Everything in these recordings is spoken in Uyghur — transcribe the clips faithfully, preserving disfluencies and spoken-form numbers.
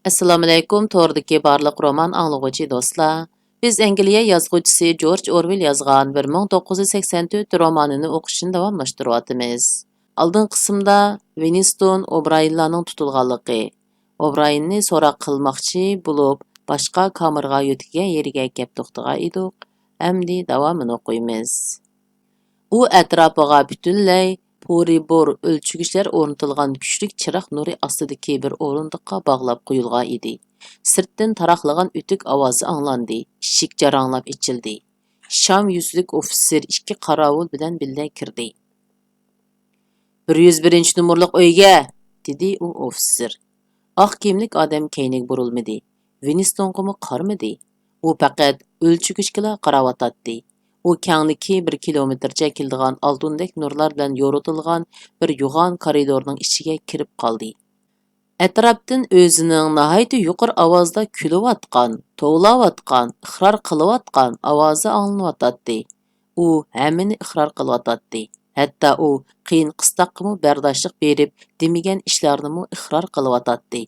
ئەسسالامۇئەلەيكۇم، توردىكى بارلىق رومان ئاڭلىغۇچى دوستلار. بىز ئەنگلىيە يازغۇچىسى جورج ئورۋېل يازغان بىر مىڭ توققۇز يۈز سەكسەن تۆت رومانىنى ئوقۇشنى داۋاملاشتۇرۇۋاتىمىز. ئالدىنقى قىسىمدا ۋىنستون ئوبراينلارنىڭ تۇتۇلغانلىقى، ئوبرايننى سوراق قىلماقچى بولۇپ، باشقا كامېرغا يۆتكىگەن يېرىگە كەپ توختىغان ئىدۇق. ئەمدى داۋامىنى ئوقۇيمىز. ئۇ ئەتراپىغا پۈتۈنلەي پورىبور ئۆلچىگۈچلەر ئورنىتىلغان كۈچلۈك چىراغ نۇرى ئاستىدىكى بىر ئورۇندۇققا باغلاپ قويۇلغان ئىدى. سىرتتىن تاراقلىغان ئۆتۈك ئاۋازى ئاڭلاندى. ئىشىك جاراڭلاپ ئېچىلدى. شام يۈزلۈك ئوفىتسېر ئىككى قاراۋۇل بىلەن بىللە كىردى. «بىر يۈز بىرىنچى نومۇرلۇق ئۆيگە!» دېدى ئۇ ئوفىتسېر. ئاق كىيىملىك ئادەم كەينىگە بۇرۇلمىدى. ۋىنستونغىمۇ قارىمىدى. ئۇ پەقەت ئۆلچىگۈچكىلا قاراۋاتاتتى. ئۇ كەڭلىكى بىر كىلومېتىرچە كېلىدىغان ئالتۇندەك نۇرلار بىلەن يورۇتۇلغان بىر يوغان كارىدورنىڭ ئىچىگە كىرىپ قالدى. ئەتراپتىن ئۆزىنىڭ ناھايىتى يۇقىرى ئاۋازدا كۈلۈۋاتقان، توۋلاۋاتقان، ئىقرار قىلىۋاتقان ئاۋازى ئاڭلىنىۋاتاتتى. ئۇ ھەممىنى ئىقرار قىلىۋاتاتتى. ھەتتا ئۇ قىيىن قىستاققىمۇ بەرداشلىق بېرىپ، دېمىگەن ئىشلارنىمۇ ئىقرار قىلىۋاتاتتى.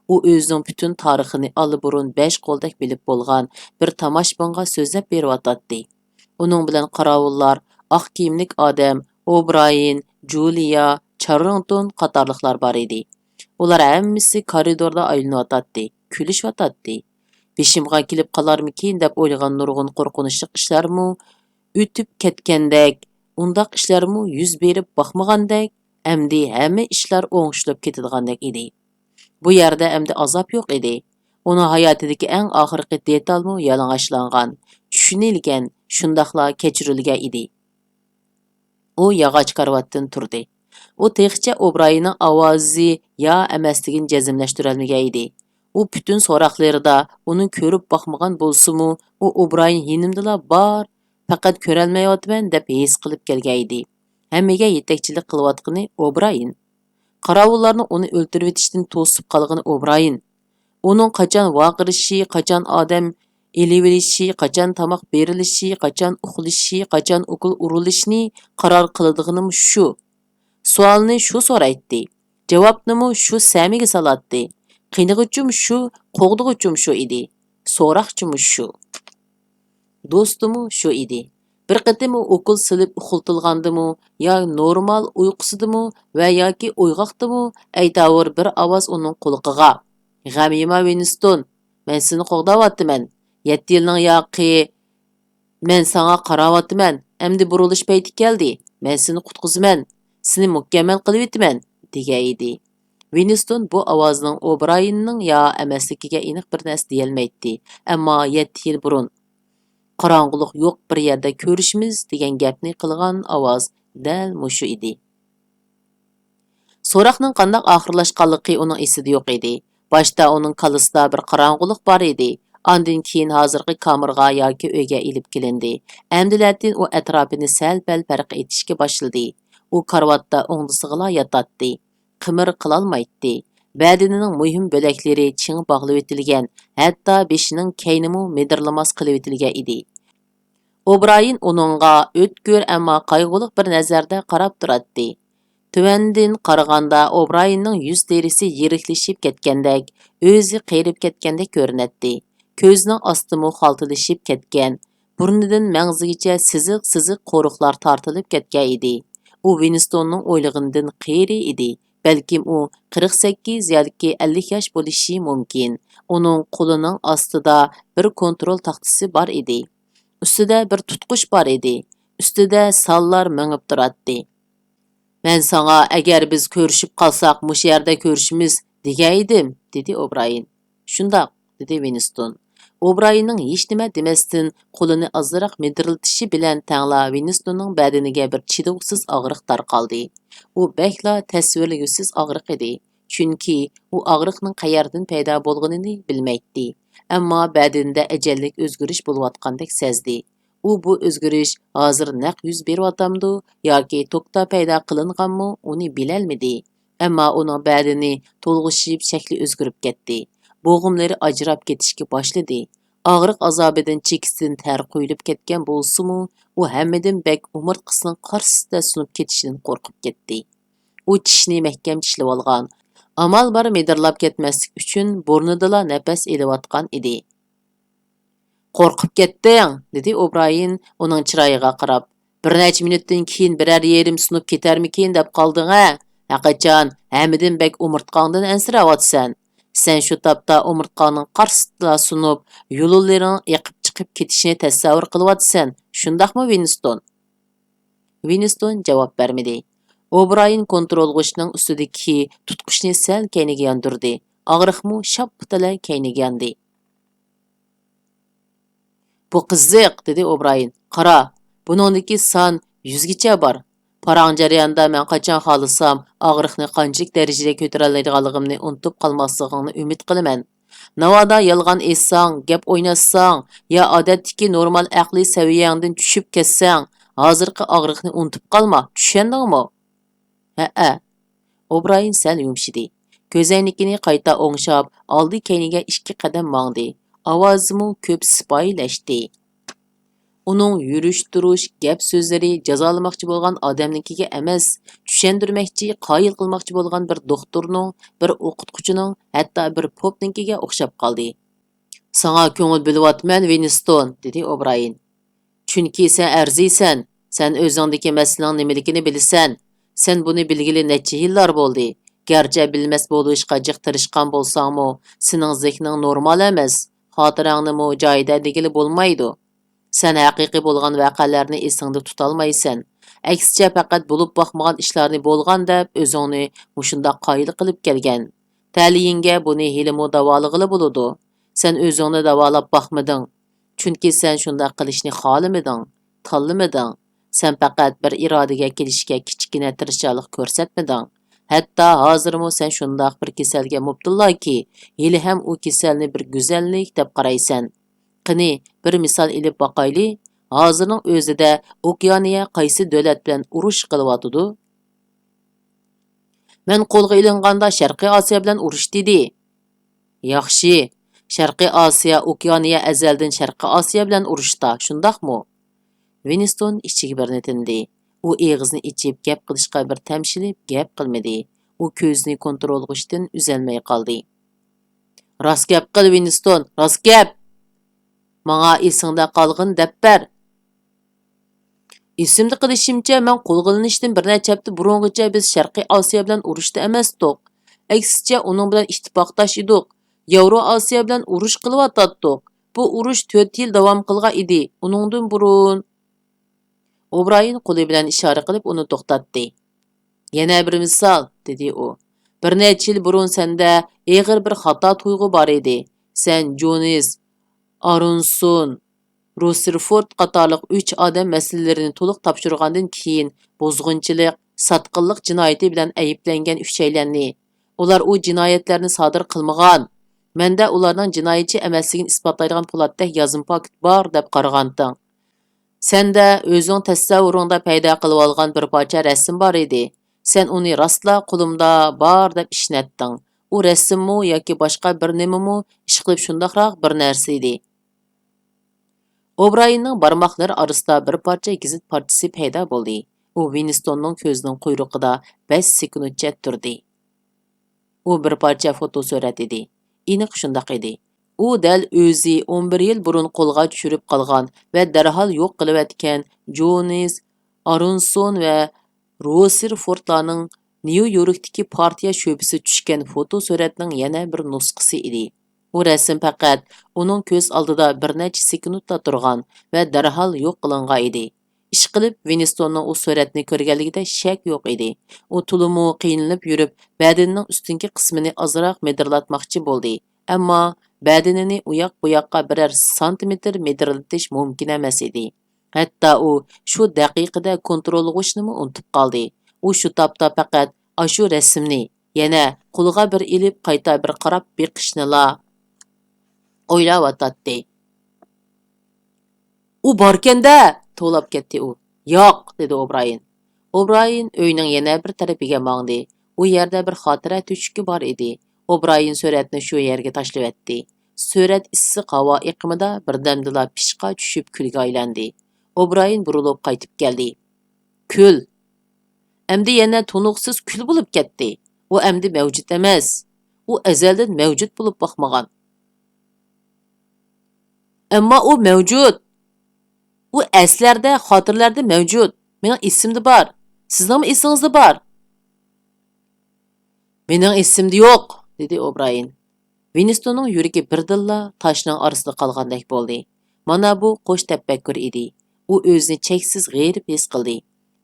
ئۇ ئۆزىنىڭ پۈتۈن تارىخىنى ئاللىبۇرۇن بەش قولدەك بىلىپ بولغان بىر تاماشىبىنغا سۆزلەپ بېرىۋاتاتتى. ئۇنىڭ بىلەن قاراۋۇللار، ئاق كىيىملىك ئادەم، ئوبرايېن، جۇلىيا، چاررىڭتون قاتارلىقلار بار ئىدى. ئۇلار ھەممىسى كارىدوردا ئايلىنىۋاتاتتى، كۈلۈشۈۋاتاتتى. بېشىمغا كېلىپ قالارمىكىن دەپ ئويلىغان نۇرغۇن قورقۇنچلۇق ئىشلارمۇ ئۆتۈپ كەتكەندەك، ئۇنداق ئىشلارمۇ يۈز بېرىپ باقمىغاندەك، ئەمدى ھەممە ئىشلار ئوڭشىلىپ كېتىدىغاندەك ئىدى. بۇ يەردە ئەمدى ئازاب يوق ئىدى. ئۇنىڭ ھاياتىدىكى ئەڭ ئاخىرقى دېتالمۇ يالىڭاچلانغان، چۈشىنىلگەن، شۇنداقلا كەچۈرۈلگەن ئىدى. ئۇ ياغاچ كارىۋاتتىن تۇردى. ئۇ تېخىچە ئوبرايننىڭ ئاۋازى يا ئەمەسلىكىنى جەزملەشتۈرەلمىگەن ئىدى. ئۇ پۈتۈن سوراقلىرىدا ئۇنى كۆرۈپ باقمىغان بولسىمۇ، ئۇ ئوبراين يېنىمدىلا بار، پەقەت كۆرەلمەيۋاتىمەن دەپ ھېس قىلىپ كەلگەن ئىدى. ھەممىگە يېتەكچىلىك قىلىۋاتقىنى ئوبراين. قاراۋۇللارنىڭ ئۇنى ئۆلتۈرۈۋېتىشتىن توسۇپ قالغىنى ئوبراين. ئۇنىڭ قاچان ۋارقىرىشى، قاچان ئادەم ئېلىۋېلىشى، قاچان تاماق بېرىلىشى، قاچان ئۇخلىشى، قاچان ئوكۇل ئۇرۇلۇشىنى قارار قىلىدىغىنىمۇ شۇ. سوئالنى شۇ سورايتتى. جاۋابنىمۇ شۇ سەمىگە سالاتتى. قىينىغۇچىمۇ شۇ، قوغدىغۇچىمۇ شۇ ئىدى. سوراقچىمۇ شۇ. دوستىمۇ شۇ ئىدى. بىر قېتىم ئۇ ئوكۇل سېلىپ ئۇخلىتىلغاندىمۇ، يا نورمال ئۇيقۇسىدىمۇ ۋە ياكى ئويغاقتىمۇ، ئەيتاۋۇر بىر ئاۋاز ئۇنىڭ قۇلىقىغا، «غەم يېمە، ۋىنستون، مەن سېنى قوغداۋاتىمەن. يەتتە يىلنىڭ ياقى مەن ساڭا قاراۋاتىمەن. ئەمدى بۇرۇلۇش پەيتى كەلدى. مەن سېنى قۇتقۇزىمەن. سېنى مۇكەممەل قىلىۋېتىمەن» دېگەن ئىدى. ۋىنستون بۇ ئاۋازنىڭ ئوبرايننىڭ يا ئەمەسلىكىگە ئېنىق بىر نەرسە دېيەلمەيتتى، ئەمما يەتتە يىل بۇرۇن، «قاراڭغۇلۇق يوق بىر يەردە كۆرۈشىمىز» دېگەن گەپنى قىلغان ئاۋاز دەل مۇشۇ ئىدى. سوراقنىڭ قانداق ئاخىرلاشقانلىقى ئۇنىڭ ئېسىدە يوق ئىدى. باشتا ئۇنىڭ كاللىسىدا بىر قاراڭغۇلۇق بار ئىدى. ئاندىن كېيىن ھازىرقى كامېرغا ياكى ئۆيگە ئېلىپ كېلىندى. ئەمدى لەتىن ئۇ ئەتراپىنى سەل-پەل پەرق ئېتىشكە باشلىدى. ئۇ كارىۋاتتا ئوڭدىسىغىلا ياتاتتى. قىمىر قىلالمايتتى. بەدىنىنىڭ مۇھىم بۆلەكلىرى چىڭ باغلىۋېتىلگەن، ھەتتا بېشىنىڭ كەينىمۇ مىدىرلىماس قىلىۋېتىلگەن ئىدى. ئوبرايېن ئۇنىڭغا ئۆتكۈر، ئەمما قايغۇلۇق بىر نەزەردە قاراپ تۇراتتى. تۆۋەندىن قارىغاندا ئوبرايېننىڭ يۈز تېرىسى يىرىكلىشىپ كەتكەندەك، ئۆزى قېرىپ كەتكەندەك كۆرۈنەتتى. كۆزىنىڭ ئاستىمۇ خالتىلىشىپ كەتكەن، بۇرنىدىن مەڭزىگىچە سىزىق-سىزىق قورۇقلار تارتىلىپ كەتكەن ئىدى. ئۇ ۋىنستوننىڭ ئويلىغىنىدىن قېرى ئىدى. بەلكىم ئۇ قىرىق سەككىز ياكى ئەللىك ياش بولۇشى مۇمكىن. ئۇنىڭ قولىنىڭ ئاستىدا بىر كونترول تاختىسى بار ئىدى. ئۈستىدە بىر تۇتقۇچ بار ئىدى. ئۈستىدە سانلار مېڭىپ تۇراتتى. «مەن ساڭا، ئەگەر بىز كۆرۈشۈپ قالساق، مۇشۇ يەردە كۆرۈشىمىز، دېگەن ئىدىم»، دېدى ئوبرايېن. «شۇنداق»، دېدى ۋىنستون. ئوبرايېننىڭ ھېچنېمە دېمەستىن قولىنى ئازراق مىدىرلىتىشى بىلەن تەڭلا ۋىنستوننىڭ بەدىنىگە بىر چىدىغۇسىز ئاغرىق تارقالدى. ئۇ بەكلا تەسۋىرلىگۈسىز ئاغرىق ئىدى. چۈنكى ئۇ ئاغرىقنىڭ قەيەردىن پەيدا بولغىنىنى بىلمەيتتى. ئەمما بەدىنىدە ئەجەللىك ئۆزگىرىش بولۇۋاتقاندەك سەزدى. ئۇ بۇ ئۆزگىرىش ھازىر نەق يۈز بېرىۋاتامدۇ ياكى توكتا پەيدا قىلىنغانمۇ، ئۇنى بىلەلمىدى. ئەمما ئۇنىڭ بەدىنى تولغىشىپ، شەكلى ئۆزگىرىپ كەتتى. بوغۇملىرى ئاجراپ كېتىشكە باشلىدى. ئاغرىق ئازابىدىن چېكىسىدىن تەر قۇيۇلۇپ كەتكەن بولسىمۇ، ئۇ ھەممىدىن بەك ئومۇرتقىسىنىڭ قارىسىدا سۇنۇپ كېتىشىدىن قورقۇپ كەتتى. ئۇ چىشىنى مەھكەم چىشلىۋالغان، ئامال بار مىدىرلاپ كەتمەسلىك ئۈچۈن بۇرنىدىلا نەپەس ئېلىۋاتقان ئىدى. «قورقۇپ كەتتىڭ؟» دېدى ئوبرايېن ئۇنىڭ چىرايىغا قاراپ. «بىر نەچچە مىنۇتتىن كېيىن بىرەر يېرىم سۇنۇپ كېتەرمىكىن دەپ قالدىڭ-ھە؟ ھەقىچان ھەممىدىن بەك ئومۇرتقاڭدىن ئەنسىرەۋاتىسەن. سەن شۇ تاپتا ئومۇرتقاڭنىڭ قارىسىدا سۇنۇپ، يۇلۇنلىرىڭ ئېقىپ چىقىپ كېتىشىنى تەسەۋۋۇر قىلىۋاتىسەن، شۇنداقمۇ، ۋىنستون؟» ۋىنستون جاۋاب بەرمىدى. ئوبرايېن كونترولغۇچنىڭ ئۈستىدىكى تۇتقۇچنى سەل كەينىگە ياندۇردى. ئاغرىقمۇ شاپپىتىلە كەينىگە ياندى. «بۇ قىزىق،» دېدى ئوبرايېن. «قارا، بۇنىڭدىكى سان يۈزگىچە بار. پاراڭ جەريانىدا مەن قاچان خالىسام ئاغرىقنى قانچىلىك دەرىجىدە كۆتۈرەلەيدىغانلىقىمنى ئۇنتۇپ قالماسلىقىڭنى ئۈمىد قىلىمەن. ناۋادا يالغان ئېيتساڭ، گەپ ئويناتساڭ يا ئادەتتىكى نورمال ئەقلىي سەۋىيەڭدىن چۈشۈپ كەتسەڭ، ھازىرقى ئاغرىقنى ئۇنتۇپ قالما، چۈشەندىڭمۇ؟» «ھەئە.» ئوبرايېن سەل يۇمشىدى. كۆزەينىكىنى قايتا ئوڭشاپ، ئالدى-كەينىگە ئىككى قەدەم ماڭدى. ئاۋازىمۇ كۆپ سىپايىلەشتى. ئۇنىڭ يۈرۈش-تۇرۇش، گەپ-سۆزلىرى جازالىماقچى بولغان ئادەمنىڭكىگە ئەمەس، چۈشەندۈرمەكچى، قايىل قىلماقچى بولغان بىر دوختۇرنىڭ، بىر ئوقۇتقۇچىنىڭ، ھەتتا بىر پوپنىڭكىگە ئوخشاپ قالدى. «ساڭا كۆڭۈل بۆلۈۋاتىمەن، ۋىنستون،» دېدى ئوبرايېن. «چۈنكى سەن ئەرزىيسەن، سەن ئۆزۈڭدىكى مەسىلىنىڭ نېمىلىكىنى بىلىسەن. سەن بۇنى بىلگىلى نەچچە يىللار بولدى. گەرچە بىلمەس بولۇشقا جىق تىرىشقان بولساڭمۇ، سېنىڭ زېھنىڭ نورمال ئەمەس، خاتىرەڭنىمۇ جايىدا دېگىلى بولمايدۇ. سەن ھەقىقىي بولغان ۋەقەلەرنى ئېسىڭدە تۇتالمايسەن. ئەكسىچە، پەقەت بولۇپ باقمىغان ئىشلارنى بولغان دەپ ئۆزۈڭنى مۇشۇنداق قايىل قىلىپ كەلگەن. تەلىيىڭگە بۇنى ھېلىمۇ داۋالىغىلى بولىدۇ. سەن ئۆزۈڭنى داۋالاپ باقمىدىڭ. چۈنكى سەن شۇنداق قىلىشنى خالىمىدىڭ، تاللىمىدىڭ. سەن پەقەت بىر ئىرادىگە كېلىشكە كىچىككىنە تىرىشچانلىق كۆرسەتمىدىڭ. ھەتتا ھازىرمۇ سەن شۇنداق بىر كېسەلگە مۇپتىلاكى، ھېلىھەم ئۇ كېسەلنى بىر گۈزەللىك دەپ قارايسەن. قېنى، بىر مىسال ئېلىپ باقايلى، ھازىرنىڭ ئۆزىدە ئوكيانىيە قايسى دۆلەت بىلەن ئۇرۇش قىلىۋاتىدۇ؟ مەن قولغا ئېلىنغاندا شەرقىي ئاسىيا بىلەن ئۇرۇش دېدى. ياخشى، شەرقىي ئاسىيا، ئوكيانىيە ئەزەلدىن شەرقىي ئاسىيا بىلەن ئۇرۇشتا، شۇنداقمۇ؟ ۋىنستون ئىچىگە بىرنى تىندى. ئۇ ئېغىزىنى ئېچىپ گەپ قىلىشقا بىر تەمشىلىپ گەپ قىلمىدى. ئۇ كۆزىنى كونترولغۇچتىن ئۈزەلمەي قالدى. راست گەپ قىل، ۋىنستون، راست گەپ! ماڭا ئېسىڭدە قالغىنى دەپ بەر. ئېسىمدە قېلىشىمچە، مەن قولغا ئېلىنىشتىن بىر نەچچە ھەپتە بۇرۇنغىچە بىز شەرقىي ئاسىيا بىلەن ئۇرۇشتا ئەمەستۇق. ئەكسىچە، ئۇنىڭ بىلەن ئىتتىپاقداش ئىدۇق. ياۋرو ئاسىيا بىلەن ئۇرۇش قىلىۋاتاتتۇق. بۇ ئۇرۇش تۆت يىل داۋام قىلغان ئىدى. ئۇنىڭدىن بۇرۇن. ئوبرايېن قولى بىلەن ئىشارە قىلىپ ئۇنى توختاتتى. يەنە بىر مىسال، دېدى ئۇ. بىر نەچچە يىل بۇرۇن سەندە ئېغىر بىر خاتا تۇيغۇ بار ئىدى. سەن جونس، ئارونسون، روسېرفورد قاتارلىق ئۈچ ئادەم مەسىلىلىرىنى تولۇق تاپشۇرغاندىن كېيىن، بۇزغۇنچىلىق، ساتقىنلىق جىنايىتى بىلەن ئەيىبلەنگەن ئۈچەيلەننى، ئۇلار ئۇ جىنايەتلەرنى سادىر قىلمىغان، مەندە ئۇلارنىڭ جىنايەتچى ئەمەسلىكىنى ئىسپاتلايدىغان پولاتتەك يازما پاكىت بار، دەپ قارىغانتىڭ. سەندە ئۆزۈڭ تەسەۋۋۇرۇڭدا پەيدا قىلىۋالغان بىر پارچە رەسىم بار ئىدى. سەن ئۇنى راستلا قولۇمدا بار دەپ ئىشىنەتتىڭ. ئۇ رەسىممۇ ياكى باشقا بىر نېمىمۇ، ئىشقىلىپ شۇنداقراق بىر نەرسە ئىدى. ئوبرايېننىڭ بارماقلىرى ئارىسىدا بىر پارچە گېزىت پارچىسى پەيدا بولدى. ئۇ ۋىنستوننىڭ كۆزىنىڭ قۇيرۇقىدا بەش سېكۇنتچە تۇردى. ئۇ بىر پارچە فوتو سۈرەت ئىدى. ئېنىق شۇنداق ئىدى. ئۇ دەل ئۆزى ئون بىر يىل بۇرۇن قولغا چۈشۈرۈپ قالغان ۋە دەرھال يوق قىلىۋەتكەن جونس، ئارونسون ۋە روسېرفوردلارنىڭ نيۇ يوركتىكى پارتىيە شۆبىسى چۈشكەن فوتو سۈرەتنىڭ يەنە بىر نۇسخىسى ئىدى. ئۇ رەسىم پەقەت ئۇنىڭ كۆز ئالدىدا بىر نەچچە سېكۇنتلا تۇرغان ۋە دەرھال يوق قىلىنغان ئىدى. ئىشقىلىپ، ۋىنستوننىڭ ئۇ سۈرەتنى كۆرگەنلىكىدە شەك يوق ئىدى. ئۇ تولىمۇ قىينىلىپ يۈرۈپ، بەدىنىنىڭ ئۈستۈنكى قىسمىنى ئازراق مىدىرلاتماقچى بولدى. ئەمما بەدىنىنى ئۇياق-بۇياققا بىرەر سانتىمېتىر مىدىرلىتىش مۇمكىن ئەمەس ئىدى. ھەتتا ئۇ شۇ دەقىقىدە كونتروللىغۇچنىمۇ ئۇنتۇپ قالدى. ئۇ شۇ تاپتا پەقەت ئاشۇ رەسىمنى يەنە قولىغا بىر ئېلىپ، قايتا بىر قاراپ بېقىشنىلا ئويلاۋاتاتتى. «ئۇ باركەن-دە!» توۋلاپ كەتتى ئۇ. «ياق!» دېدى ئوبرايېن. ئوبرايېن ئۆينىڭ يەنە بىر تەرىپىگە ماڭدى. ئۇ يەردە بىر خاتىرە تۆشۈكى بار ئىدى. ئوبرايېن سۈرەتنى شۇ يەرگە تاشلىۋەتتى. سۈرەت ئىسسىق ھاۋا ئېقىمىدا بىردەمدىلا پىشقا چۈشۈپ كۈلگە ئايلاندى. ئوبرايېن بۇرۇلۇپ قايتىپ كەلدى. «كۈل!» ئەمدى يەنە تونۇقسىز كۈل بولۇپ كەتتى. ئۇ ئەمدى مەۋجۇت ئەمەس. ئۇ ئەزەلدىن مەۋجۇت بولۇپ باقمىغان. ئەمما ئۇ مەۋجۇت. ئۇ ئەسلەردە، خاتىرىلەردە مەۋجۇت. مېنىڭ ئېسىمدە بار. سىزنىڭمۇ ئېسىڭىزدە بار. مېنىڭ ئېسىمدە يوق، دېدى ئوبرايېن. ۋىنستوننىڭ يۈرىكى بىردىنلا تاشنىڭ ئارىسىدا قالغاندەك بولدى. مانا بۇ قوش تەپەككۇر ئىدى. ئۇ ئۆزىنى چەكسىز غېرىب ھېس قىلدى.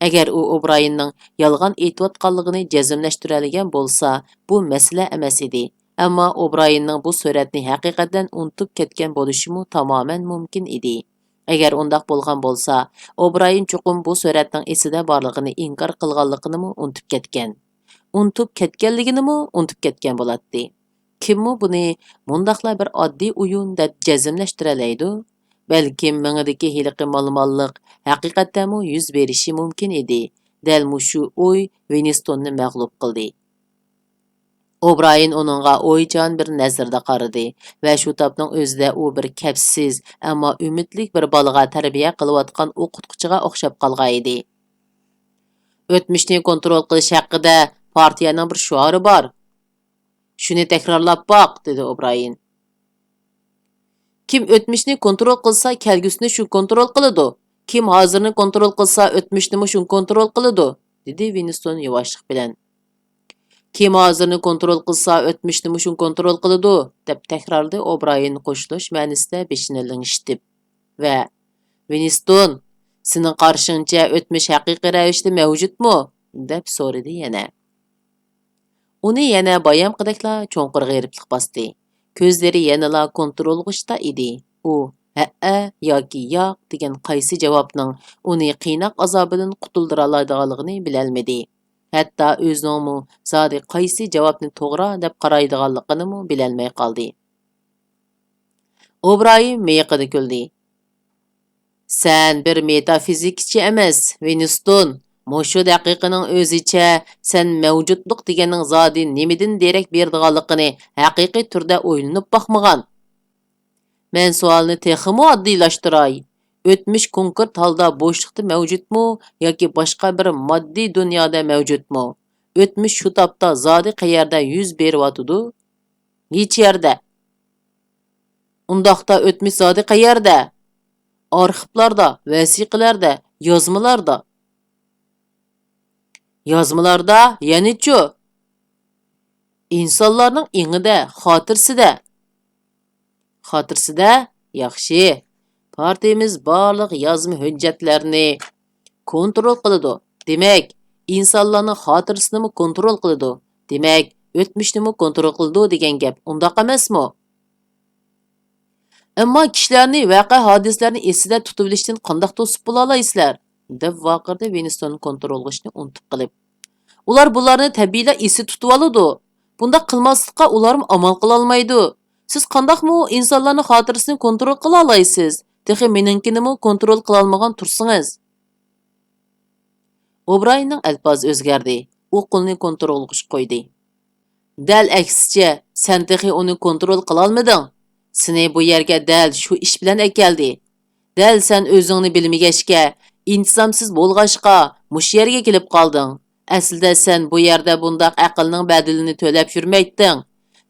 ئەگەر ئۇ ئوبرايېننىڭ يالغان ئېيتىۋاتقانلىقىنى جەزملەشتۈرەلىگەن بولسا، بۇ مەسىلە ئەمەس ئىدى. ئەمما ئوبرايېننىڭ بۇ سۈرەتنى ھەقىقەتەن ئۇنتۇپ كەتكەن بولۇشىمۇ تامامەن مۇمكىن ئىدى. ئەگەر ئۇنداق بولغان بولسا، ئوبرايېن چوقۇم بۇ سۈرەتنىڭ ئېسىدە بارلىقىنى ئىنكار قىلغانلىقىنىمۇ ئۇنتۇپ كەتكەن. ئۇنتۇپ كەتكەنلىكىنىمۇ ئۇنتۇپ كەتكەن بولاتتى. كىممۇ بۇنى مۇنداقلا بىر ئاددىي ئويۇن دەپ جەزملەشتۈرەلەيدۇ؟ بەلكىم مېڭىدىكى ھېلىقى مالىمانلىق ھەقىقەتەنمۇ يۈز بېرىشى مۇمكىن ئىدى. دەل مۇشۇ ئوي ۋىنستوننى مەغلۇپ قىلدى. ئوبرايېن ئۇنىڭغا ئويچان بىر نەزەردە قارىدى ۋە شۇ تاپنىڭ ئۆزىدە ئۇ بىر كەپسىز، ئەمما ئۈمىدلىك بىر بالىغا تەربىيە قىلىۋاتقان ئوقۇتقۇچىغا ئوخشاپ قالغانىدى. «ئۆتمۈشنى كونترول قىلىش ھەققىدە پارتىيەنىڭ بىر شوئارى بار. شۇنى تەكرارلاپ باق»، دېدى ئوبرايېن. «كىم ئۆتمۈشنى كونترول قىلسا، كەلگۈسىنى شۇ كونترول قىلىدۇ. كىم ھازىرنى كونترول قىلسا، ئۆتمۈشنىمۇ شۇ كونترول قىلىدۇ»، دېدى ۋىنستون يۇۋاشلىق بىلەن. «كىم ھازىرنى كونترول قىلسا، ئۆتمۈشنىمۇ شۇ كونترول قىلىدۇ»، دەپ تەكرارلىدى ئوبرايېن قوشۇلۇش مەنىسىدە بېشىنى لىڭشىتىپ. ۋە، «ۋىنستون، سېنىڭ قارىشىڭچە ئۆتمۈش ھەقىقىي رەۋىشتە مەۋجۇتمۇ؟» دەپ سورىدى يەنە. ئۇنى يەنە بايامقىدەكلا چوڭقۇر غېرىبلىق باستى. كۆزلىرى يەنىلا كونترولغۇچتا ئىدى. ئۇ «ھەئە» ياكى «ياق» دېگەن قايسى جاۋابنىڭ ئۇنى قىيناق ئازابىدىن قۇتۇلدۇرالايدىغانلىقىنى بىلەلمىدى. ھەتتا ئۆزىنىڭمۇ زادى قايسى جاۋابنى توغرا دەپ قارايدىغانلىقىنىمۇ بىلەلمەي قالدى. ئوبرايېن مىيىقىدا كۈلدى. «سەن بىر مېتافىزىكىچى ئەمەس، ۋىنستون. مۇشۇ دەقىقىنىڭ ئۆزىچە سەن مەۋجۇتلۇق دېگەننىڭ زادى نېمىدىن دېرەك بېرىدىغانلىقىنى ھەقىقىي تۈردە ئويلىنىپ باقمىغان. مەن سوئالنى تېخىمۇ ئاددىيلاشتۇراي. ئۆتمۈش كونكرېت ھالدا بوشلۇقتا مەۋجۇتمۇ ياكى باشقا بىر ماددىي دۇنيادا مەۋجۇتمۇ؟ ئۆتمۈش شۇ تاپتا زادى قەيەردە يۈز بېرىۋاتىدۇ؟ ھېچ يەردە. ئۇنداقتا ئۆتمۈش زادى قەيەردە؟ ئارخىپلاردا، ۋەسىقىلەردە، يازمىلاردا. يازمىلاردا يەنىچۇ؟ ئىنسانلارنىڭ ئېڭىدە، خاتىرىسىدە. خاتىرىسىدە؟ ياخشى. پارتىيىمىز بارلىق يازما ھۆججەتلەرنى كونترول قىلىدۇ. دېمەك، ئىنسانلارنىڭ خاتىرىسىنىمۇ كونترول قىلىدۇ. دېمەك، ئۆتمۈشنىمۇ كونترول قىلىدۇ دېگەن گەپ، ئۇنداق ئەمەسمۇ؟ ئەمما كىشىلەرنى، ۋەقە-ھادىسىلەرنى ئېسىدە تۇتۇۋېلىشتىن قانداق توسۇپ بولالايسىلەر؟ دەپ ۋارقىرىدى ۋىنستون كونترولغۇچنى ئۇنتۇپ قېلىپ. ئۇلار بۇلارنى تەبىئىيلا ئېسىدە تۇتۇۋالىدۇ. بۇنداق قىلماسلىققا ئۇلارمۇ ئامال قىلالمايدۇ. سىز قانداقمۇ ئىنسانلارنىڭ خاتىرىسىنى كونترول قىلالايسىز؟ تېخى مېنىڭكىنىمۇ كونترول قىلالمىغان تۇرسىڭىز. ئوبرايېننىڭ ئەلپازى ئۆزگەردى. ئۇ قولىنى كونترولغا قويدى. دەل ئەكسىچە، سەن تېخى ئۇنى كونترول قىلالمىدىڭ. سېنى بۇ يەرگە دەل شۇ ئىش بىلەن ئەكەلدى. دەل سەن ئۆزۈڭنى بىلمىگەچكە، ئىنتىزامسىز بولغاچقا، مۇشۇ يەرگە كېلىپ قالدىڭ. ئەسلىدە سەن بۇ يەردە بۇنداق ئەقىلنىڭ بەدىلىنى تۆلەپ يۈرمەيتتىڭ.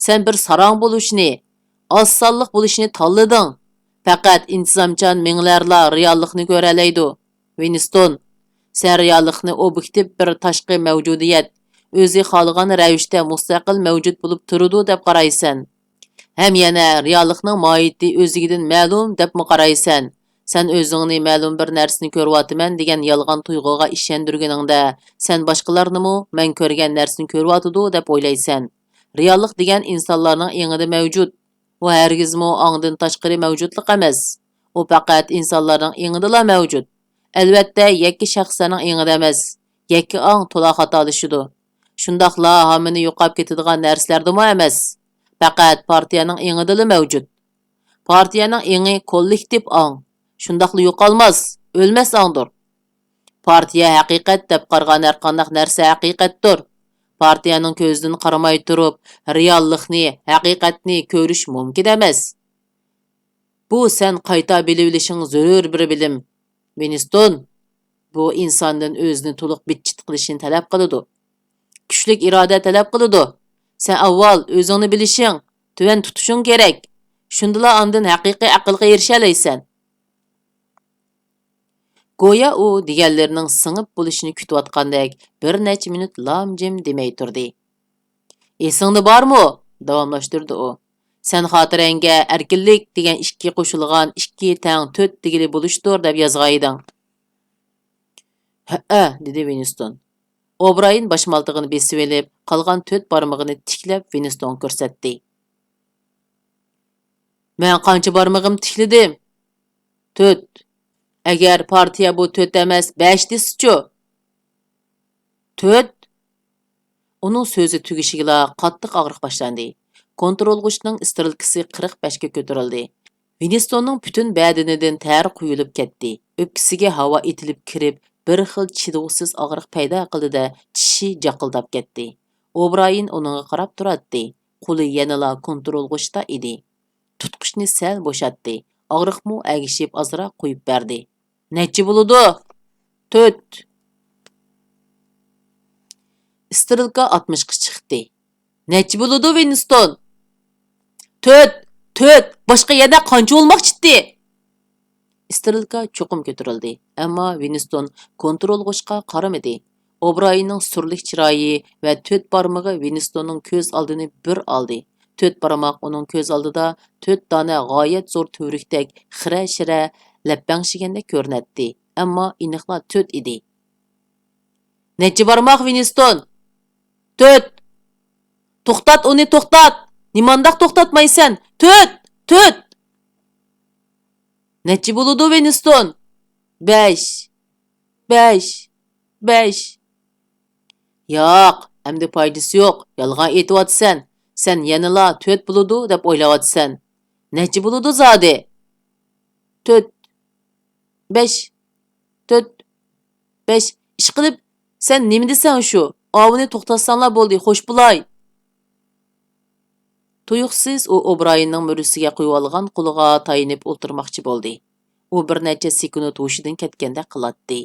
سەن بىر ساراڭ بولۇشنى، ئاز سانلىق بولۇشنى تاللىدىڭ. پەقەت ئىنتىزامچان مېڭىلەرلا رېئاللىقنى كۆرەلەيدۇ. ۋىنستون، سەن رېئاللىقنى ئوبيېكتىپ بىر تاشقى مەۋجۇدىيەت، ئۆزى خالىغان رەۋىشتە مۇستەقىل مەۋجۇت بولۇپ تۇرىدۇ دەپ قارايسەن. ھەم يەنە رېئاللىقنىڭ ماھىيىتى ئۆزلۈكىدىن مەلۇم دەپمۇ قارايسەن. سەن ئۆزۈڭنى مەلۇم بىر نەرسىنى كۆرۈۋاتىمەن دېگەن يالغان تۇيغۇغا ئىشەندۈرگىنىڭدە، سەن باشقىلارنىمۇ مەن كۆرگەن نەرسىنى كۆرۈۋاتىدۇ دەپ ئويلايسەن. رېئاللىق دېگەن ئىنسانلارنىڭ ئېڭىدا مەۋجۇت. ئۇ ھەرگىزمۇ ئاڭدىن تاشقىرى مەۋجۇتلۇق ئەمەس. ئۇ پەقەت ئىنسانلارنىڭ ئېڭىدىلا مەۋجۇت. ئەلۋەتتە، يەككە شەخسلەرنىڭ ئېڭىدا ئەمەس. يەككە ئاڭ تولا خاتالىشىدۇ. شۇنداقلا ھامىنى يوقاپ كېتىدىغان نەرسىلەردىمۇ ئەمەس. پەقەت پارتىيەنىڭ ئېڭىدىلا مەۋجۇت. پارتىيەنىڭ ئېڭى كوللېكتىپ ئاڭ. شۇنداقلا يوقالماس، ئۆلمەس ئاڭدۇر. پارتىيە ھەقىقەت دەپ قارىغان ھەرقانداق نەرسە ھەقىقەتتۇر. پارتىيەنىڭ كۆزىدىن قارىماي تۇرۇپ، رېئاللىقنى، ھەقىقەتنى كۆرۈش مۇمكىن ئەمەس. بۇ سەن قايتا بىلىۋېلىشىڭ زۆرۈر بىر بىلىم، ۋىنستون. بۇ ئىنساندىن ئۆزىنى تولۇق بىتچىت قىلىشنى تەلەپ قىلىدۇ. كۈچلۈك ئىرادە تەلەپ قىلىدۇ. سەن ئاۋۋال ئۆزۈڭنى بىلىشىڭ، تۆۋەن تۇتۇشۇڭ كېرەك. شۇندىلا ئاندىن ھەقىقىي ئەقىلگە ئېرىشەلەيسەن. گويا ئۇ دېگەنلىرىنىڭ سىڭىپ بولۇشىنى كۈتۈۋاتقاندەك بىر نەچچە مىنۇت لام-جىم دېمەي تۇردى. «ئېسىڭدە بارمۇ؟» داۋاملاشتۇردى ئۇ. «سەن خاتىرەڭگە ئەركىنلىك دېگەن ئىككى قوشۇلغان ئىككى تەڭ تۆت دېگىلى بولۇشتۇر دەپ يازغانىدىڭ.» «ھەئە،» دېدى ۋىنستون. ئوبرايېن باشمالتىغىنى بېسىۋېلىپ، قالغان تۆت بارمىقىنى تىكلەپ ۋىنستونغا كۆرسەتتى. «مەن قانچە بارمىقىم تىكلىدىم؟» «تۆت.» «ئەگەر پارتىيە بۇ تۆت ئەمەس، بەش دېسىچۇ؟» «تۆت.» ئۇنىڭ سۆزى تۈگىشىگىلا قاتتىق ئاغرىق باشلاندى. كونترولغۇچنىڭ ئىسترېلكىسى قىرىق بەشكە كۆتۈرۈلدى. ۋىنستوننىڭ پۈتۈن بەدىنىدىن تەر قۇيۇلۇپ كەتتى. ئۆپكىسىگە ھاۋا ئېتىلىپ كىرىپ، بىر خىل چىدىغۇسىز ئاغرىق پەيدا قىلدى-دە، چىشى جاقىلداپ كەتتى. ئوبرايېن ئۇنىڭغا قاراپ تۇراتتى. قولى يەنىلا كونترولغۇچتا ئىدى. تۇتقۇچنى سەل بوشاتتى. ئاغرىقمۇ ئەگىشىپ ئازراق قويۇپ بەردى. «نەچچە بولىدۇ؟» «تۆت.» ئىسترېلكا ئاتمىشقا چىقتى. «نەچچە بولىدۇ، ۋىنستون؟» «تۆت! تۆت! باشقا يەنە قانچە بولماقچىتتى؟» ئىسترېلكا چوقۇم كۆتۈرۈلدى، ئەمما ۋىنستون كونترولغۇچقا قارىمىدى. ئوبرايېننىڭ سۈرلۈك چىرايى ۋە تۆت بارمىقى ۋىنستوننىڭ كۆز ئالدىنى بىر ئالدى. تۆت بارماق ئۇنىڭ كۆز ئالدىدا تۆت دانە غايەت زور تۈۋرۈكتەك خىرە-شىرە لەپەڭشىگەندەك كۆرۈنەتتى، ئەمما ئېنىقلا تۆت ئىدى. «نەچچە بارماق، ۋىنستون؟» «تۆت!» «توختات ئۇنى، توختات! نېمانداق توختاتمايسەن؟ تۆت! تۆت!» «نەچچە بولىدۇ، ۋىنستون؟» «بەش! بەش! بەش!» «ياق، ئەمدى پايدىسى يوق، يالغان ئېيتىۋاتىسەن. سەن يەنىلا تۆت بولىدۇ دەپ ئويلاۋاتىسەن. نەچچە بولىدۇ زادى؟» «تۆت، بەش، تۆت، بەش. ئىشقىلىپ، سەن نېمە دېسەڭ شۇ. ئاۋۇنى توختاتساڭلار بولدى، خوش بولاي.» تۇيۇقسىز ئۇ ئوبرايېننىڭ مۈرىسىگە قويۇۋالغان قولىغا تايىنىپ ئولتۇرماقچى بولدى. ئۇ بىر نەچچە سېكۇنت ھوشىدىن كەتكەندەك قىلاتتى.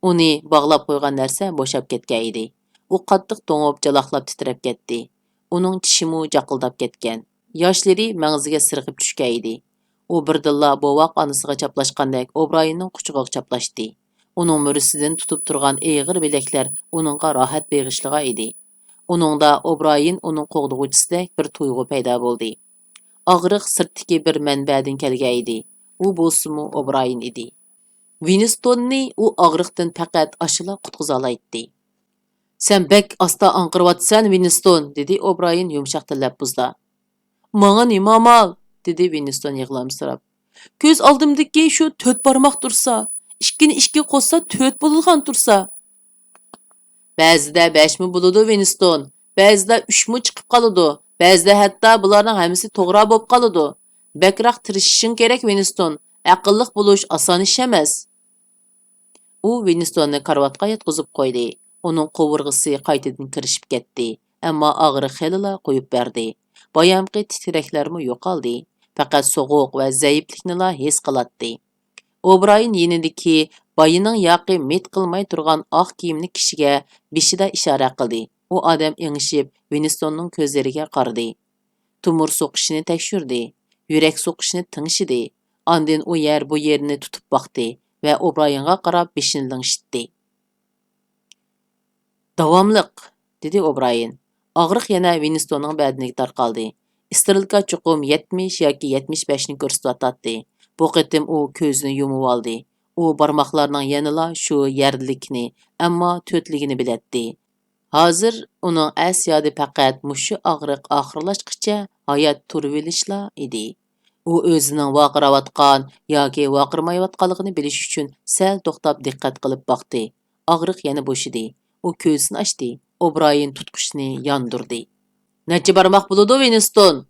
ئۇنى باغلاپ قويغان نەرسە بوشاپ كەتكەن ئىدى. ئۇ قاتتىق توڭۇپ، جالاقلاپ تىترەپ كەتتى. ئۇنىڭ چىشىمۇ جاقىلداپ كەتكەن. ياشلىرى مەڭزىگە سىرغىپ چۈشكەن ئىدى. ئۇ بىردىنلا بوۋاق ئانىسىغا چاپلاشقاندەك ئوبرايېننىڭ قۇچىقىغا چاپلاشتى. ئۇنىڭ مۈرىسىدىن تۇتۇپ تۇرغان ئېغىر بىلەكلەر ئۇنىڭغا راھەت بېغىشلىغان ئىدى. ئۇنىڭدا ئوبرايېن ئۇنىڭ قوغدىغۇچىسىدەك بىر تۇيغۇ پەيدا بولدى. ئاغرىق سىرتتىكى بىر مەنبەدىن كەلگەن ئىدى. ئۇ بولسىمۇ ئوبرايېن ئىدى. ۋىنستوننى ئۇ ئاغرىقتىن پەقەت ئاشۇلا قۇتقۇزالايتتى. «سەن بەك ئاستا ئاڭقىرىۋاتىسەن، ۋىنستون،» دېدى ئوبرايېن يۇمشاق تەلەپپۇزدا. «ماڭا نېمە ئامال؟» دېدى ۋىنستون يىغلامسىراپ. «كۆز ئالدىمدىكى شۇ تۆت بارماق تۇرسا، ئىككىنى ئىككىگە قوشسا تۆت بولىدىغان تۇرسا.» «بەزىدە بەشمۇ بولىدۇ، ۋىنستون. بەزىدە ئۈچمۇ چىقىپ قالىدۇ. بەزىدە ھەتتا بۇلارنىڭ ھەممىسى توغرا بولۇپ قالىدۇ. بەكرەك تىرىشىشىڭ كېرەك، ۋىنستون. ئەقىللىق بولۇش ئاسان ئىش ئەمەس.» ئۇ ۋىنستوننى كارىۋاتقا ياتقۇزۇپ قويدى. ئۇنىڭ قوۋۇرغىسى قايتىدىن كىرىشىپ كەتتى، ئەمما ئاغرىق خېلىلا قويۇپ بەردى. بايامقى تىترەكلەرمۇ يوقالدى. پەقەت سوغۇق ۋە زەئىپلىكنىلا ھېس قىلاتتى. ئوبرايېن يېنىدىكى بايىنىڭ ياقى مىت قىلماي تۇرغان ئاق كىيىملىك كىشىگە بېشىدا ئىشارە قىلدى. ئۇ ئادەم ئېڭىشىپ، ۋىنستوننىڭ كۆزلىرىگە قارىدى. تومۇر سوقۇشىنى تەكشۈردى. يۈرەك سوقۇشىنى تىڭشىدى. ئاندىن ئۇ يەر بۇ يېرىنى تۇتۇپ باقتى ۋە ئوبرايېنغا قاراپ بېشىنى لىڭشىتتى. «داۋاملىق!» دېدى ئوبرايېن. ئاغرىق يەنە ۋىنستوننىڭ بەدىنىگە تارقالدى. ئىسترېلكا چوقۇم يەتمىش ياكى يەتمىش بەشنى كۆرسىتىۋاتاتتى. بۇ قېتىم ئۇ كۆزىنى يۇمۇۋالدى. ئۇ بارماقلارنىڭ يەنىلا شۇ يەردىلىكىنى، ئەمما تۆتلۈكىنى بىلەتتى. ھازىر ئۇنىڭ ئەس يادى پەقەت مۇشۇ ئاغرىق ئاخىرلاشقىچە ھايات تۇرۇۋېلىشلا ئىدى. ئۇ ئۆزىنىڭ ۋارقىراۋاتقان ياكى ۋارقىرىمايۋاتقانلىقىنى بىلىش ئۈچۈن سەل توختاپ دىققەت قىلىپ باقتى. ئاغرىق يەنە بوشىدى. ئۇ كۆزىنى ئاچتى. ئوبرايېن تۇتقۇچىنى ياندۇردى. «نەچچە بارماق بولىدۇ، ۋىنستون؟»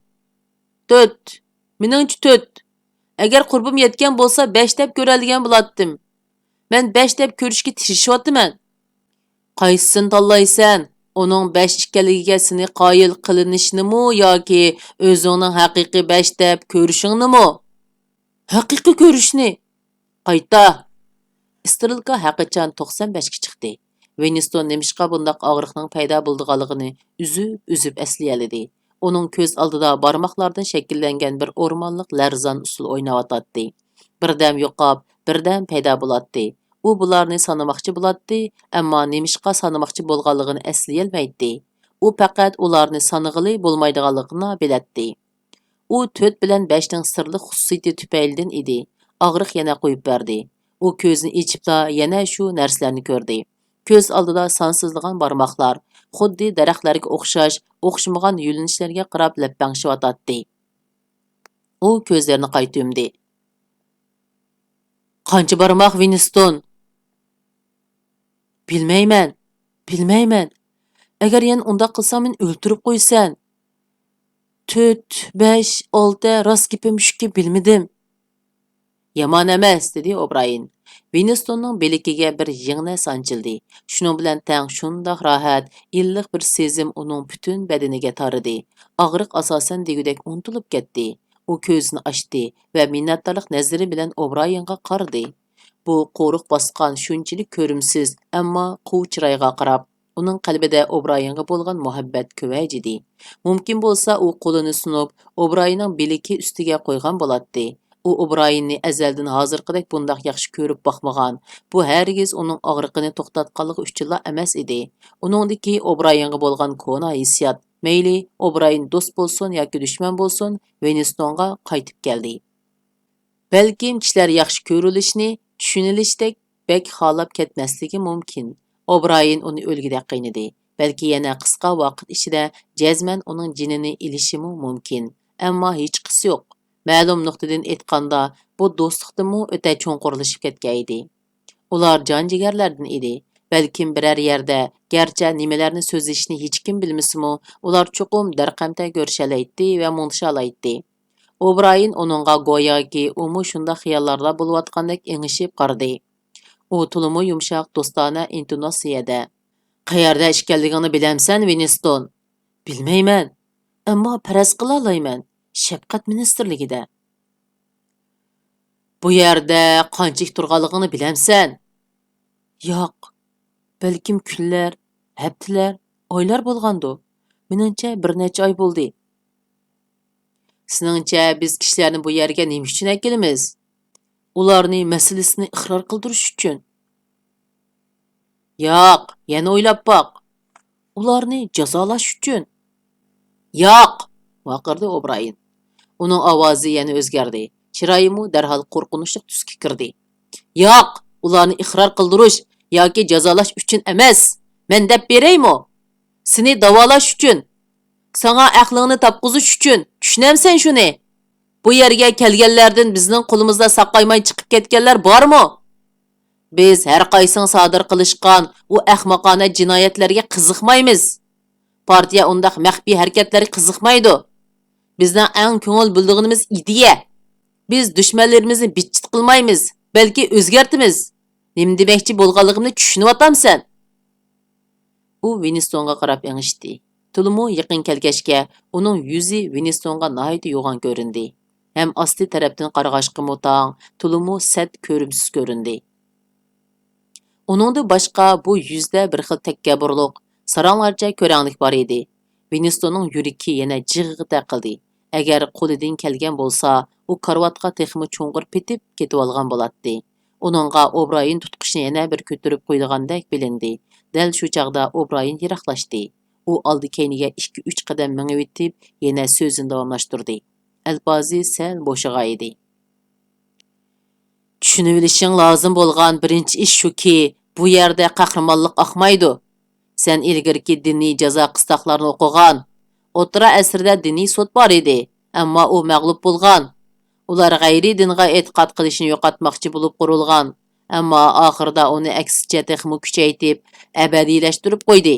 «تۆت. مېنىڭچە تۆت. ئەگەر قۇربۇم يەتكەن بولسا، بەش دەپ كۆرەلىگەن بولاتتىم. مەن بەش دەپ كۆرۈشكە تىرىشىۋاتىمەن.» «قايسىسىنى تاللايسەن؟ ئۇنىڭ بەش ئىكەنلىكىگە سېنى قايىل قىلىنىشنىمۇ ياكى ئۆزۈڭنىڭ ھەقىقىي بەش دەپ كۆرۈشۈڭنىمۇ؟» «ھەقىقىي كۆرۈشنى.» «قايتا.» ئىسترېلكا ھەقىچان توقسان بەشكە چىقتى. ۋىنستون نېمىشقا بۇنداق ئاغرىقنىڭ پەيدا بولىدىغانلىقىنى ئۈزۈپ-ئۈزۈپ ئەسلىيەلىدى. ئۇنىڭ كۆز ئالدىدا بارماقلاردىن شەكىللەنگەن بىر ئورمانلىق لەرزان ئۇسسۇل ئويناۋاتاتتى. بىردەم يوقاپ، بىردەم پەيدا بولاتتى. ئۇ بۇلارنى سانىماقچى بولاتتى، ئەمما نېمىشقا سانىماقچى بولغانلىقىنى ئەسلىيەلمەيتتى. ئۇ پەقەت ئۇلارنى سانىغىلى بولمايدىغانلىقىنىلا بىلەتتى. ئۇ تۆت بىلەن بەشنىڭ سىرلىق خۇسۇسىيىتى تۈپەيلىدىن ئىدى. ئاغرىق يەنە قويۇپ بەردى. ئۇ كۆزىنى ئېچىپلا يەنە شۇ نەرسىلەرنى كۆردى. كۆز ئالدىدا سانسىزلىغان بارماقلار، خۇددى دەرەخلەرگە ئوخشاش، ئوخشىمىغان يۆنىلىشلەرگە قاراپ لەپپەڭشىۋاتاتتى. ئۇ كۆزلىرىنى قايتا يۇمدى. قانچە بارماق، ۋىنستون؟ بىلمەيمەن، بىلمەيمەن. ئەگەر يەنە ئۇنداق قىلساڭ، مېنى ئۆلتۈرۈپ قويىسەن. تۆت، بەش، ئالتە، راست گېپىم شۇكى، بىلمىدىم. يامان ئەمەس، دېدى ئوبرايېن. ۋىنستوننىڭ بىلىكىگە بىر يىڭنە سانجىلدى. شۇنىڭ بىلەن تەڭ شۇنداق راھەت، ئىللىق بىر سېزىم ئۇنىڭ پۈتۈن بەدىنىگە تارىدى. ئاغرىق ئاساسەن دېگۈدەك ئۇنتۇلۇپ كەتتى. ئۇ كۆزىنى ئاچتى ۋە مىننەتدارلىق نەزىرى بىلەن ئوبرايېنغا قارىدى. بۇ قورۇق باسقان شۇنچىلىك كۆرۈمسىز، ئەمما قۇۋ چىرايغا قاراپ، ئۇنىڭ قەلبىدە ئوبرايېنغا بولغان مۇھەببەت كۆۋەجىدى. مۇمكىن بولسا، ئۇ قولىنى سۇنۇپ، ئوبرايېننىڭ بىلىكى ئۈستىگە قويغان بولاتتى. ئۇ ئوبرايېننى ئەزەلدىن ھازىرقىدەك بۇنداق ياخشى كۆرۈپ باقمىغان. بۇ ھەرگىز ئۇنىڭ ئاغرىقىنى توختاتقانلىقى ئۈچۈنلا ئەمەس ئىدى. ئۇنىڭدىكى ئوبرايېنغا بولغان كونا ھېسسىيات، مەيلى ئوبرايېن دوست بولسۇن ياكى دۈشمەن بولسۇن، ۋىنستونغا قايتىپ كەلدى. بەلكىم كىشىلەر ياخشى كۆرۈلۈشنى چۈشىنىلىشتەك بەك خالاپ كەتمەسلىكى مۇمكىن. ئوبرايېن ئۇنى ئۆلگۈدەك قىينىدى. بەلكى يەنە قىسقا ۋاقىت ئىچىدە جەزمەن ئۇنىڭ جېنىنى ئېلىشىمۇ مۇمكىن. ئەمما ھېچقىسى يوق. مەلۇم نۇقتىدىن ئېيتقاندا، بۇ دوستلۇقتىنمۇ ئۆتە چوڭقۇرلىشىپ كەتكەن ئىدى. ئۇلار جان-جىگەرلەردىن ئىدى. بەلكىم بىرەر يەردە، گەرچە نېمىلەرنى سۆزلىشىشنى ھېچكىم بىلمىسىمۇ، ئۇلار چوقۇم دەرقەمتە كۆرۈشەلەيتتى ۋە مۇڭدىشالايتتى. ئوبرايېن ئۇنىڭغا گوياكى ئۇمۇ شۇنداق خىياللاردا بولۇۋاتقاندەك ئېڭىشىپ قارىدى. ئۇ تولىمۇ يۇمشاق، دوستانە ئىنتوناتسىيەدە، «قەيەردە ئىكەنلىكىڭنى بىلەمسەن، ۋىنستون؟» «بىلمەيمەن، ئەمما پەرەز قىلالايمەن، شەپقەت مىنىستىرلىكىدە.» «بۇ يەردە قانچىلىك تۇرغانلىقىڭنى بىلەمسەن؟» «ياق، بەلكىم كۈنلەر، ھەپتىلەر، ئايلار بولغاندۇ. مېنىڭچە، بىر نەچچە ئاي بولدى.» «سېنىڭچە، بىز كىشىلەرنى بۇ يەرگە نېمە ئۈچۈن ئەكېلىمىز؟ ئۇلارنى مەسىلىسىنى ئىقرار قىلدۇرۇش ئۈچۈن.» «ياق، يەنە ئويلاپ باق.» «ئۇلارنى جازالاش ئۈچۈن.» «ياق!» ۋارقىرىدى ئوبرايېن. ئۇنىڭ ئاۋازى يەنە ئۆزگەردى. چىرايىمۇ دەرھال قورقۇنچلۇق تۈسكە كىردى. «ياق! ئۇلارنى ئىقرار قىلدۇرۇش ياكى جازالاش ئۈچۈن ئەمەس. مەن دەپ بېرەيمۇ؟ سېنى داۋالاش ئۈچۈن. ساڭا ئەقلىڭنى تاپقۇزۇش ئۈچۈن. چۈشىنەمسەن شۇنى؟ بۇ يەرگە كەلگەنلەردىن بىزنىڭ قولىمىزدا ساقايماي چىقىپ كەتكەنلەر بارمۇ؟ بىز ھەر قايسىڭ سادىر قىلىشقان ئۇ ئەخمىقانە جىنايەتلەرگە قىزىقمايمىز. پارتىيە ئۇنداق مەخپىي ھەرىكەتلەرگە قىزىقمايدۇ. بىزنىڭ ئەڭ كۆڭۈل بۆلىدىغىنىمىز ئىدىيە. بىز دۈشمەنلىرىمىزنى بىتچىت قىلمايمىز، بەلكى ئۆزگەرتىمىز. نېمە دېمەكچى بولغانلىقىمنى چۈشىنىۋاتامسەن؟» ئۇ ۋىنستونغا قاراپ ئېڭىشتى. تولىمۇ يېقىن كەلگەچكە، ئۇنىڭ يۈزى ۋىنستونغا ناھايىتى يوغان كۆرۈندى. ھەم ئاستى تەرەپتىن قارىغاچقىمۇ تاڭ، تولىمۇ سەت كۆرۈمسىز كۆرۈندى. ئۇنىڭدىن باشقا بۇ يۈزدە بىر خىل تەكەببۇرلۇق، ساراڭلارچە كۆرەڭلىك بار ئىدى. ۋىنستوننىڭ يۈرىكى يەنە جىغغىدە قىلدى. ئەگەر قولىدىن كەلگەن بولسا، ئۇ كارىۋاتقا تېخىمۇ چوڭقۇر پېتىپ كېتىۋالغان بولاتتى. ئۇنىڭغا ئوبرايېن تۇتقۇچنى يەنە بىر كۆتۈرۈپ قويىدىغاندەك بىلىندى. دەل شۇ چاغدا ئوبرايېن يىراقلاشتى. ئۇ ئالدى-كەينىگە ئىككى-ئۈچ قەدەم مېڭىۋېتىپ، يەنە سۆزىنى داۋاملاشتۇردى. ئەلپازى سەل بوشىغان ئىدى. چۈشىنىۋېلىشىڭ لازىم بولغان بىرىنچى ئىش شۇكى، بۇ يەردە قەھرىمانلىق ئاقمايدۇ. سەن ئىلگىرىكى دىنىي جازا قىستاقلارنى ئوقۇغان. ئوتتۇرا ئەسىردە دىنىي سوت بار ئىدى، ئەمما ئۇ مەغلۇپ بولغان. ئۇلار غەيرىي دىنغا ئېتىقاد قىلىشنى يوقاتماقچى بولۇپ قۇرۇلغان، ئەمما ئاخىرىدا ئۇنى ئەكسىچە تېخىمۇ كۈچەيتىپ، ئەبەدىيلەشتۈرۈپ قويدى.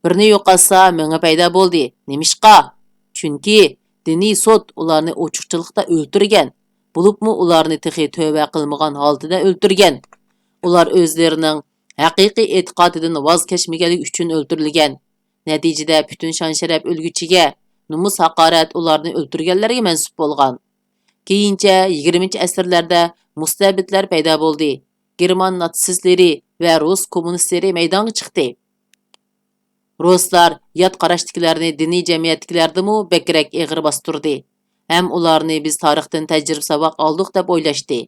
بىرنى يوقاتسا، مىڭى پەيدا بولدى. نېمىشقا؟ چۈنكى دىنىي سوت ئۇلارنى ئوچۇقچىلىقتا ئۆلتۈرگەن، بولۇپمۇ ئۇلارنى تېخى تۆۋە قىلمىغان ھالىتىدە ئۆلتۈرگەن. ئۇلار ئۆزلىرىنىڭ ھەقىقىي ئېتىقادىدىن ۋاز كەچمىگەنلىكى ئۈچۈن ئۆلتۈرۈلگەن. نەتىجىدە پۈتۈن شان-شەرەپ ئۆلگۈچىگە، نومۇس-ھاقارەت ئۇلارنى ئۆلتۈرگەنلەرگە مەنسۇپ بولغان. كېيىنچە يىگىرمىنچى ئەسىرلەردە مۇستەبىتلەر پەيدا بولدى. گېرمان ناتسىستلىرى ۋە رۇس كوممۇنىستلىرى مەيدانغا چىقتى. رۇسلار يات قاراشتىكىلەرنى دىنىي جەمئىيەتتىكىلەردىنمۇ بەكرەك ئېغىر باستۇردى ھەم ئۇلارنى بىز تارىختىن تەجرىبە ساۋاق ئالدۇق دەپ ئويلاشتى.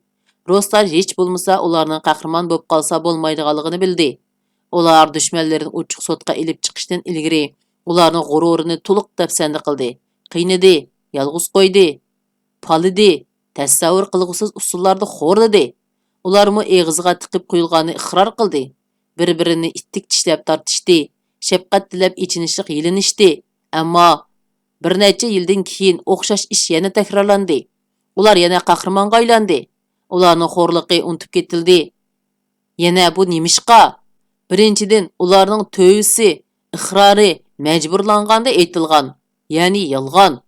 رۇسلار ھېچ بولمىسا ئۇلارنىڭ قەھرىمان بولۇپ قالسا بولمايدىغانلىقىنى بىلدى. ئۇلار دۈشمەنلىرىنى ئوچۇق سوتقا ئېلىپ چىقىشتىن ئىلگىرى ئۇلارنىڭ غۇرۇرىنى تولۇق دەپسەندە قىلدى، قىينىدى، يالغۇز قويدى، پالىدى، تەسەۋۋۇر قىلغۇسىز ئۇسۇللاردا خورلىدى. ئۇلارمۇ ئېغىزىغا تىقىپ قويۇلغاننى ئىقرار قىلدى. بىر-بىرىنى ئىتتىك چىشلەپ تارتىشتى، شەپقەت تىلەپ ئېچىنىشلىق يېلىنىشتى. ئەمما بىر نەچچە يىلدىن كېيىن ئوخشاش ئىش يەنە تەكرارلاندى. ئۇلار يەنە قەھرىمانغا ئايلاندى. ئۇلارنىڭ خورلۇقى ئۇنتۇپ كېتىلدى. يەنە بۇ نېمىشقا؟ بىرىنچىدىن، ئۇلارنىڭ تۆۋىسى، ئىقرارى مەجبۇرلانغاندا ئېيتىلغان، يەنى يالغان.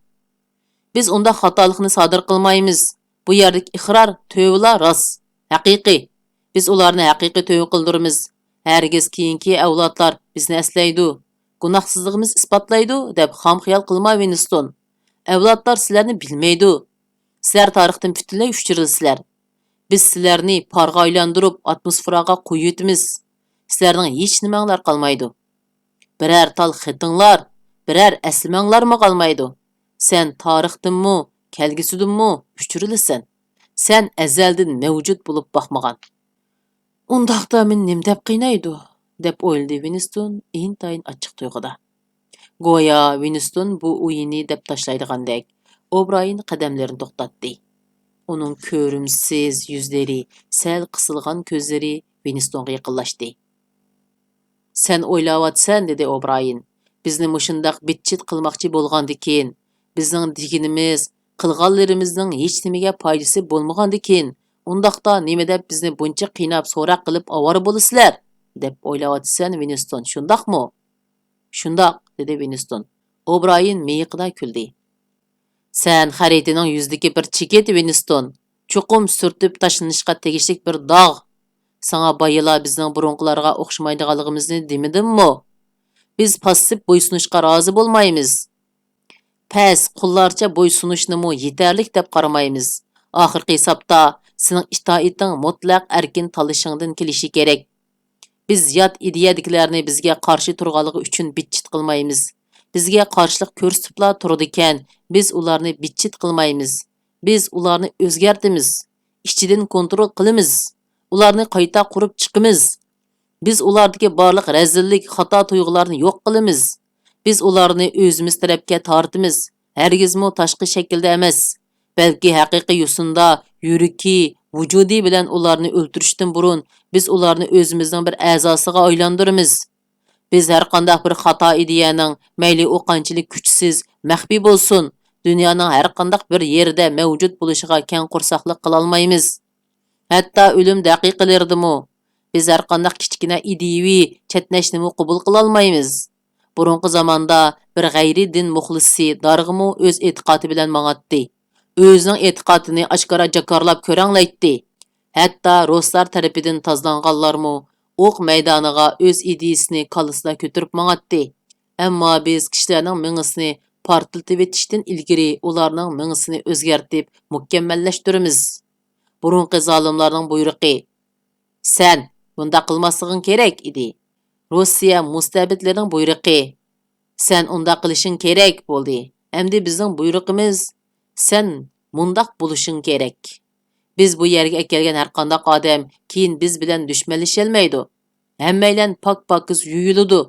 بىز ئۇنداق خاتالىقنى سادىر قىلمايمىز. بۇ يەردىكى ئىقرار تۆۋىلا راست، ھەقىقىي. بىز ئۇلارنى ھەقىقىي تۆۋە قىلدۇرىمىز. ھەرگىز كېيىنكى ئەۋلادلار بىزنى ئەسلەيدۇ، گۇناھسىزلىقىمىز ئىسپاتلايدۇ دەپ خام خىيال قىلما، ۋىنستون. ئەۋلادلار سىلەرنى بىلمەيدۇ. سىلەر تارىختىن پۈتۈنلەي ئۆچۈرۈلىسىلەر. بىز سىلەرنى پارغا ئايلاندۇرۇپ، ئاتموسفېراغا قويۇۋېتىمىز. سىلەرنىڭ ھېچ نېمەڭلار قالمايدۇ. بىرەر تال خېتىڭلار، بىرەر ئەسلىمەڭلارمۇ قالمايدۇ. سەن تارىختىنمۇ، كەلگۈسىدىنمۇ ئۆچۈرۈلىسەن. سەن ئەزەلدىن مەۋجۇت بولۇپ باقمىغان. ئۇنداقتا مېنى نېمە دەپ قىينايدۇ؟ دەپ ئويلىدى ۋىنستون ئىنتايىن ئاچچىق تۇيغۇدا. گويا ۋىنستون بۇ ئويىنى دەپ تاشلايدىغاندەك، ئوبرايېن قەدەملىرىنى توختاتتى. ئۇنىڭ كۆرۈمسىز يۈزلىرى، سەل قىسىلغان كۆزلىرى ۋىنستونغا يېقىنلاشتى. سەن ئويلاۋاتىسەن، دېدى ئوبرايېن. بىزنى مۇشۇنداق بىت-چىت قىلماقچى بولغاندىكىن، بىزنىڭ دېگىنىمىز، قىلغانلىرىمىزنىڭ ھېچنېمىگە پايدىسى بولمىغاندىكىن، ئۇنداقتا نېمە دەپ بىزنى بۇنچە قىيناپ، سوراق قىلىپ ئاۋارە بولىسىلەر؟ دەپ ئويلاۋاتىسەن، ۋىنستون، شۇنداقمۇ؟ شۇنداق، دېدى ۋىنستون. ئوبرايېن مىيىقىدا كۈلدى. سەن خەرىتىنىڭ يۈزىدىكى بىر چېكىت، ۋىنستون. چوقۇم سۈرتۈپ تاشلىنىشقا تېگىشلىك بىر داغ. ساڭا بايىلا بىزنىڭ بۇرۇنقىلارغا ئوخشىمايدىغانلىقىمىزنى دېمىدىممۇ؟ بىز پاسسىپ بويسۇنۇشقا رازى بولمايمىز. پەس، قۇللارچە بويسۇنۇشنىمۇ يېتەرلىك دەپ قارىمايمىز. ئاخىرقى ھېسابتا، سېنىڭ ئىتائىتىڭ مۇتلەق ئەركىن تاللىشىڭدىن كېلىشى كېرەك. بىز يات ئىدىيەدىكىلەرنى بىزگە قارشى تۇرغانلىقى ئۈچۈن بىتچىت قىلمايمىز. بىزگە قارشىلىق كۆرسىتىپلا تۇرىدىكەن، بىز ئۇلارنى بىتچىت قىلمايمىز. بىز ئۇلارنى ئۆزگەرتىمىز. ئىچىدىن كونترول قىلىمىز. ئۇلارنى قايتا قۇرۇپ چىقىمىز. بىز ئۇلاردىكى بارلىق رەزىللىك، خاتا تۇيغۇلارنى يوق قىلىمىز. بىز ئۇلارنى ئۆزىمىز تەرەپكە تارتىمىز. ھەرگىزمۇ تاشقى شەكىلدە ئەمەس، بەلكى ھەقىقىي يوسۇندا، يۈرىكى، ۋۇجۇدى بىلەن ئۇلارنى ئۆلتۈرۈشتىن بۇرۇن، بىز ئۇلارنى ئۆزىمىزنىڭ بىر ئەزاسىغا ئايلاندۇرىمىز. بىز ھەرقانداق بىر خاتا ئىدىيەنىڭ، مەيلى ئۇ قانچىلىك كۈچسىز، مەخپىي بولسۇن، دۇنيانىڭ ھەرقانداق بىر يېرىدە مەۋجۇت بولۇشىغا كەڭ قورساقلىق قىلالمايمىز. ھەتتا ئۆلۈم دەقىقىلىرىدىمۇ بىز ھەرقانداق كىچىككىنە ئىدىيىۋى چەتنەشنىمۇ قوبۇل قىلالمايمىز. بۇرۇنقى زاماندا بىر غەيرىي دىن مۇخلىسى دارغىمۇ ئۆز ئېتىقادى بىلەن ماڭاتتى. ئۆزىنىڭ ئېتىقادىنى ئاشكارا جاكارلاپ كۆرەڭلەيتتى. ھەتتا رۇسلار تەرىپىدىن تازىلانغانلارمۇ ئوق مەيدانىغا ئۆز ئىدىيىسىنى كاللىسىدا كۆتۈرۈپ ماڭاتتى. ئەمما بىز كىشىلەرنىڭ مېڭىسىنى پارتلىتىۋېتىشتىن ئىلگىرى ئۇلارنىڭ مېڭىسىنى ئۆزگەرتىپ مۇكەممەللەشتۈرىمىز. بۇرۇنقى زالىملارنىڭ بۇيرۇقى، سەن بۇنداق قىلماسلىقىڭ كېرەك ئىدى. روسىيە مۇستەبىتلىرىنىڭ بۇيرۇقى، سەن ئۇنداق قىلىشىڭ كېرەك بولدى. ئەمدى بىزنىڭ بۇيرۇقىمىز، سەن مۇنداق بولۇشۇڭ كېرەك. بىز بۇ يەرگە ئەكەلگەن ھەرقانداق ئادەم كېيىن بىز بىلەن دۈشمەنلىشەلمەيدۇ. ھەممەيلەن پاك-پاكىز يۇيۇلىدۇ.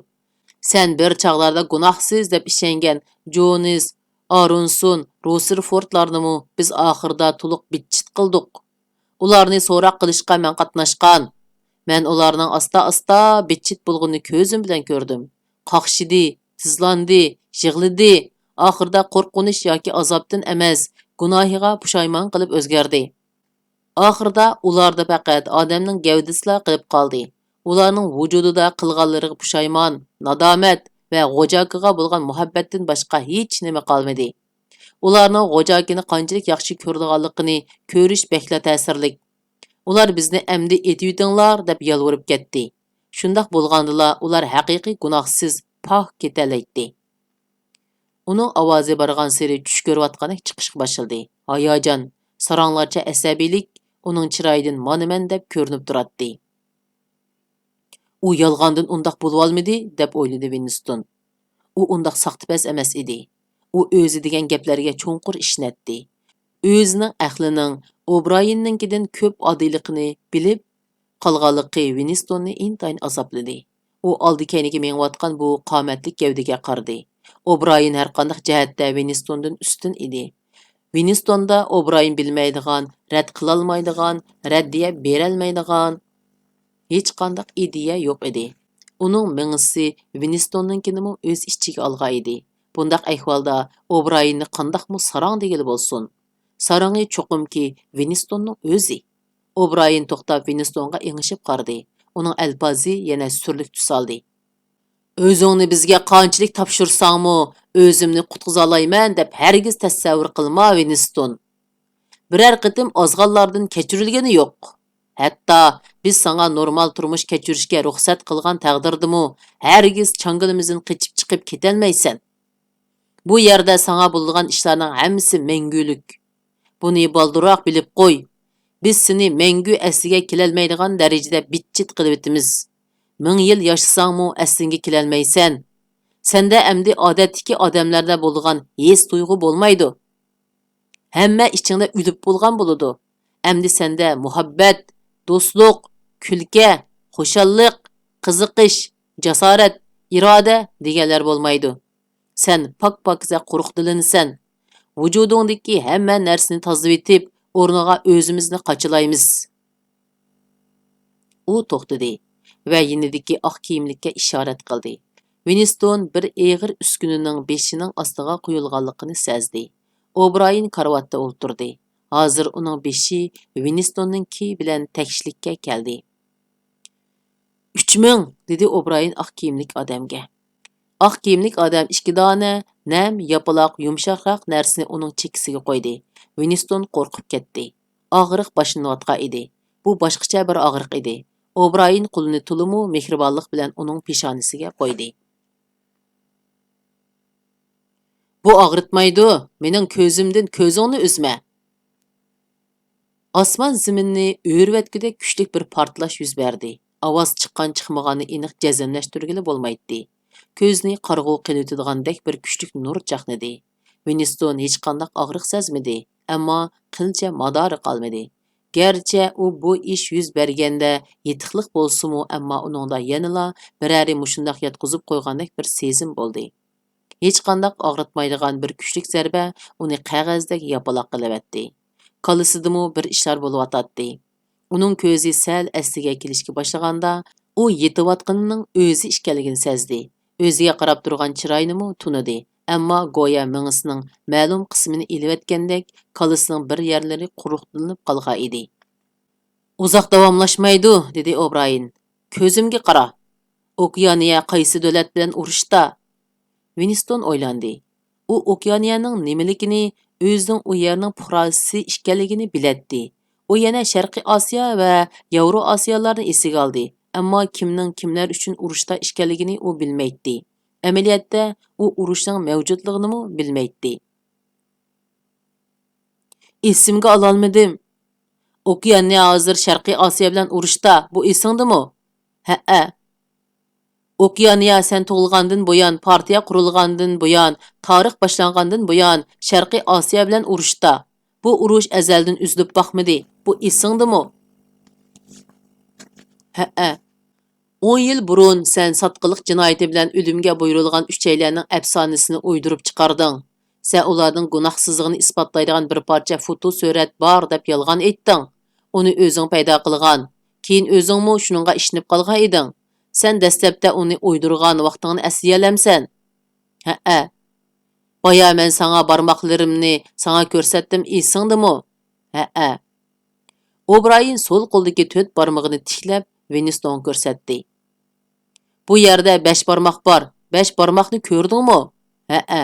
سەن بىر چاغلاردا گۇناھسىز دەپ ئىشەنگەن جونس، ئارونسون، رۇسېرفورتلارنىمۇ بىز ئاخىرىدا تولۇق بىتچىت قىلدۇق. ئۇلارنى سوراق قىلىشقا مەن قاتناشقان. مەن ئۇلارنىڭ ئاستا-ئاستا بىتچىت بولغىنىنى كۆزۈم بىلەن كۆردۈم. قاقشىدى، تىزلاندى، يىغلىدى. ئاخىرىدا قورقۇنچ ياكى ئازابتىن ئەمەس، گۇناھىغا پۇشايمان قىلىپ ئۆزگەردى. ئاخىرىدا ئۇلاردا پەقەت ئادەمنىڭ گەۋدىسىلا قېلىپ قالدى. ئۇلارنىڭ ۋۇجۇدىدا قىلغانلىرىغا پۇشايمان، نادامەت ۋە غوجاكىغا بولغان مۇھەببەتتىن باشقا ھېچ نېمە قالمىدى. ئۇلارنىڭ غوجاكىنى قانچىلىك ياخشى كۆرىدىغانلىقىنى كۆرۈش بەكلا تەسىرلىك. ئۇلار بىزنى ئەمدى ئېتىۋېتىڭلار دەپ يالۋۇرۇپ كەتتى. شۇنداق بولغاندىلا ئۇلار ھەقىقىي گۇناھسىز پاك كېتەلەيتتى. ئۇنىڭ ئاۋازى بارغانسېرى چۈش كۆرۈۋاتقاندەك چىقىشقا باشلىدى. ھاياجان، ساراڭلارچە ئەسەبىيلىك ئۇنىڭ چىرايىدىن مانا مەن دەپ كۆرۈنۈپ تۇراتتى. ئۇ يالغاندىن ئۇنداق بولۇۋالمىدى، دەپ ئويلىدى ۋىنستون. ئۇ ئۇنداق ساختىپەز ئەمەس ئىدى. ئۇ ئۆزى دېگەن گەپلەرگە چوڭقۇر ئىشىنەتتى. ئۆزىنىڭ ئەقلىنىڭ ئوبرايېننىڭكىدىن كۆپ ئاددىيلىقىنى بىلىپ، قالغانلىقى ۋىنستوننى ئىنتايىن ئازابلىدى. ئۇ ئالدى-كەينىگە مېڭىۋاتقان بۇ قامەتلىك گەۋدىگە قارىدى. ئوبرايېن ھەرقانداق جەھەتتە ۋىنستوندىن ئۈستۈن ئىدى. ۋىنستوندا ئوبرايېن بىلمەيدىغان، رەت قىلالمايدىغان، رەددىيە بېرەلمەيدىغان ھېچقانداق ئىدىيە يوق ئىدى. ئۇنىڭ مېڭىسى ۋىنستوننىڭكىنىمۇ ئۆز ئىچىگە ئالغان ئىدى. بۇنداق ئەھۋالدا ئوبرايېننى قانداقمۇ ساراڭ دېگىلى بولسۇن؟ ساراڭى چوقۇمكى ۋىنستوننىڭ ئۆزى. ئوبرايېن توختاپ ۋىنستونغا ئېڭىشىپ قارىدى. ئۇنىڭ ئەلپازى يەنە سۈرلۈك تۈس ئالدى. ئۆزۈڭنى بىزگە قانچىلىك تاپشۇرساڭمۇ، ئۆزۈمنى قۇتقۇزالايمەن دەپ ھەرگىز تەسەۋۋۇر قىلما، ۋىنستون. بىرەر قېتىم ئازغانلاردىن كەچۈرۈلگىنى يوق. ھەتتا بىز ساڭا نورمال تۇرمۇش كەچۈرۈشكە رۇخسەت قىلغان تەقدىردىمۇ، ھەرگىز چاڭگىلىمىزدىن قېچىپ چىقىپ كېتەلمەيسەن. بۇ يەردە ساڭا بولىدىغان ئىشلارنىڭ ھەممىسى مەڭگۈلۈك. بۇنى بالدۇرراق بىلىپ قوي. بىز سېنى مەڭگۈ ئەسلىگە كېلەلمەيدىغان دەرىجىدە بىتچىت قىلىۋېتىمىز. مىڭ يىل ياشىساڭمۇ ئەسلىڭگە كېلەلمەيسەن. سەندە ئەمدى ئادەتتىكى ئادەملەردە بولىدىغان ھېس-تۇيغۇ بولمايدۇ. ھەممە ئىچىڭدە ئۆلۈپ بولغان بولىدۇ. ئەمدى سەندە مۇھەببەت، دوستلۇق، كۈلكە، خۇشاللىق، قىزىقىش، جاسارەت، ئىرادە دېگەنلەر بولمايدۇ. سەن پاك-پاكىزە قۇرۇقدىلىنىسەن. ۋۇجۇدۇڭدىكى ھەممە نەرسىنى تازىلىۋېتىپ، ئورنىغا ئۆزىمىزنى قاچىلايمىز. ئۇ توختىدى ۋە يېنىدىكى ئاق كىيىملىككە ئىشارەت قىلدى. ۋىنستون بىر ئېغىر ئۈسكۈنىنىڭ بېشىنىڭ ئاستىغا قويۇلغانلىقىنى سەزدى. ئوبرايېن كارىۋاتتا ئولتۇردى. ھازىر ئۇنىڭ بېشى ۋىنستوننىڭكى بىلەن تەكشىلىككە كەلدى. «ئۈچ مىڭ!» دېدى ئوبرايېن ئاق كىيىملىك ئادەمگە. ئاق كىيىملىك ئادەم ئىككى دانە نەم، ياپىلاق، يۇمشاقراق نەرسىنى ئۇنىڭ چېكىسىگە قويدى. ۋىنستون قورقۇپ كەتتى. ئاغرىق باشلىنىۋاتقان ئىدى. بۇ باشقىچە بىر ئاغرىق ئىدى. ئوبرايېن قولىنى تولىمۇ مېھرىبانلىق بىلەن ئۇنىڭ پېشانىسىگە قويدى. «بۇ ئاغرىتمايدۇ، مېنىڭ كۆزۈمدىن كۆزۈڭنى ئۈزمە!» ئاسمان زېمىننى ئۆرۈۋەتكۈدەك كۈچلۈك بىر پارتلاش يۈز بەردى. ئاۋاز چىققان-چىقمىغاننى ئېنىق جەزملەشتۈرگىلى بولمايتتى. كۆزنى قارىغۇ قىلىۋېتىدىغاندەك بىر كۈچلۈك نۇر چاقنىدى. ۋىنستون ھېچقانداق ئاغرىق سەزمىدى، ئەمما قىلچە مادارى قالمىدى. گەرچە ئۇ بۇ ئىش يۈز بەرگەندە يېتىقلىق بولسىمۇ، ئەمما ئۇنىڭدا يەنىلا بىرەرى مۇشۇنداق ياتقۇزۇپ قويغاندەك بىر سېزىم بولدى. ھېچقانداق ئاغرىتمايدىغان بىر كۈچلۈك زەربە ئۇنى قەغەزدەك ياپىلاق قىلىۋەتتى. كاللىسىدىمۇ بىر ئىشلار بولۇۋاتاتتى. ئۇنىڭ كۆزى سەل ئەسلىگە كېلىشكە باشلىغاندا، ئۇ يېتىۋاتقىنىنىڭ ئۆزى ئىكەنلىكىنى سەزدى. ئۆزىگە قاراپ تۇرغان چىراينىمۇ تونۇدى. ئەمما گويا مېڭىسىنىڭ مەلۇم قىسمىنى ئېلىۋەتكەندەك، كاللىسىنىڭ بىر يەرلىرى قۇرۇقدىلىنىپ قالغان ئىدى. «ئۇزاق داۋاملاشمايدۇ،» دېدى ئوبرايېن. «كۆزۈمگە قارا. ئوكيانىيە قايسى دۆلەت بىلەن ئۇرۇشتا؟» ۋىنستون ئويلاندى. ئۇ ئوكيانىيەنىڭ نېمىلىكىنى، ئۆزىنىڭ ئۇ يەرنىڭ پۇقراسى ئىكەنلىكىنى بىلەتتى. ئۇ يەنە شەرقىي ئاسىيا ۋە ياۋرو ئاسىيالارنى ئېسىگە ئالدى، ئەمما كىمنىڭ كىملەر ئۈچۈن ئۇرۇشتا ئىكەنلىكىنى ئۇ بىلمەيتتى. ئەمەلىيەتتە، ئۇ ئۇرۇشنىڭ مەۋجۇتلۇقىنىمۇ بىلمەيتتى. «ئېسىمگە ئالالمىدىم. ئوكيانىيە ھازىر شەرقىي ئاسىيا بىلەن ئۇرۇشتا، بۇ ئېسىڭدىمۇ؟» «ھەئە.» «ئوكيانىيە سەن تۇغۇلغاندىن بۇيان، پارتىيە قۇرۇلغاندىن بۇيان، تارىخ باشلانغاندىن بۇيان شەرقىي ئاسىيا بىلەن ئۇرۇشتا. بۇ ئۇرۇش ئەزەلدىن ئۈزۈلۈپ باقمىدى. بۇ ئېسىڭدىمۇ؟» «ھەئە.» «ئون يىل بۇرۇن سەن ساتقىنلىق جىنايىتى بىلەن ئۆلۈمگە بۇيرۇلغان ئۈچەيلەننىڭ ئەپسانىسىنى ئويدۇرۇپ چىقاردىڭ. سەن ئۇلارنىڭ گۇناھسىزلىقىنى ئىسپاتلايدىغان بىر پارچە فوتو سۈرەت بار دەپ يالغان ئېيتتىڭ. ئۇنى ئۆزۈڭ پەيدا قىلغان. كېيىن ئۆزۈڭمۇ شۇنىڭغا ئىشىنىپ قالغان ئىدىڭ. سەن دەسلەپتە ئۇنى ئويدۇرغان ۋاقتىڭنى ئەسلىيەلەمسەن؟» «ھەئە.» «بايا مەن ساڭا بارماقلىرىمنى ساڭا كۆرسەتتىم، ئېسىڭدىمۇ؟» «ھەئە.» ئوبرايېن سول قولىدىكى تۆت بارمىقىنى تىكلەپ، ۋىنستونغا كۆرسەتتى. «بۇ يەردە بەش بارماق بار. بەش بارماقنى كۆردۈڭمۇ؟» «ھەئە.»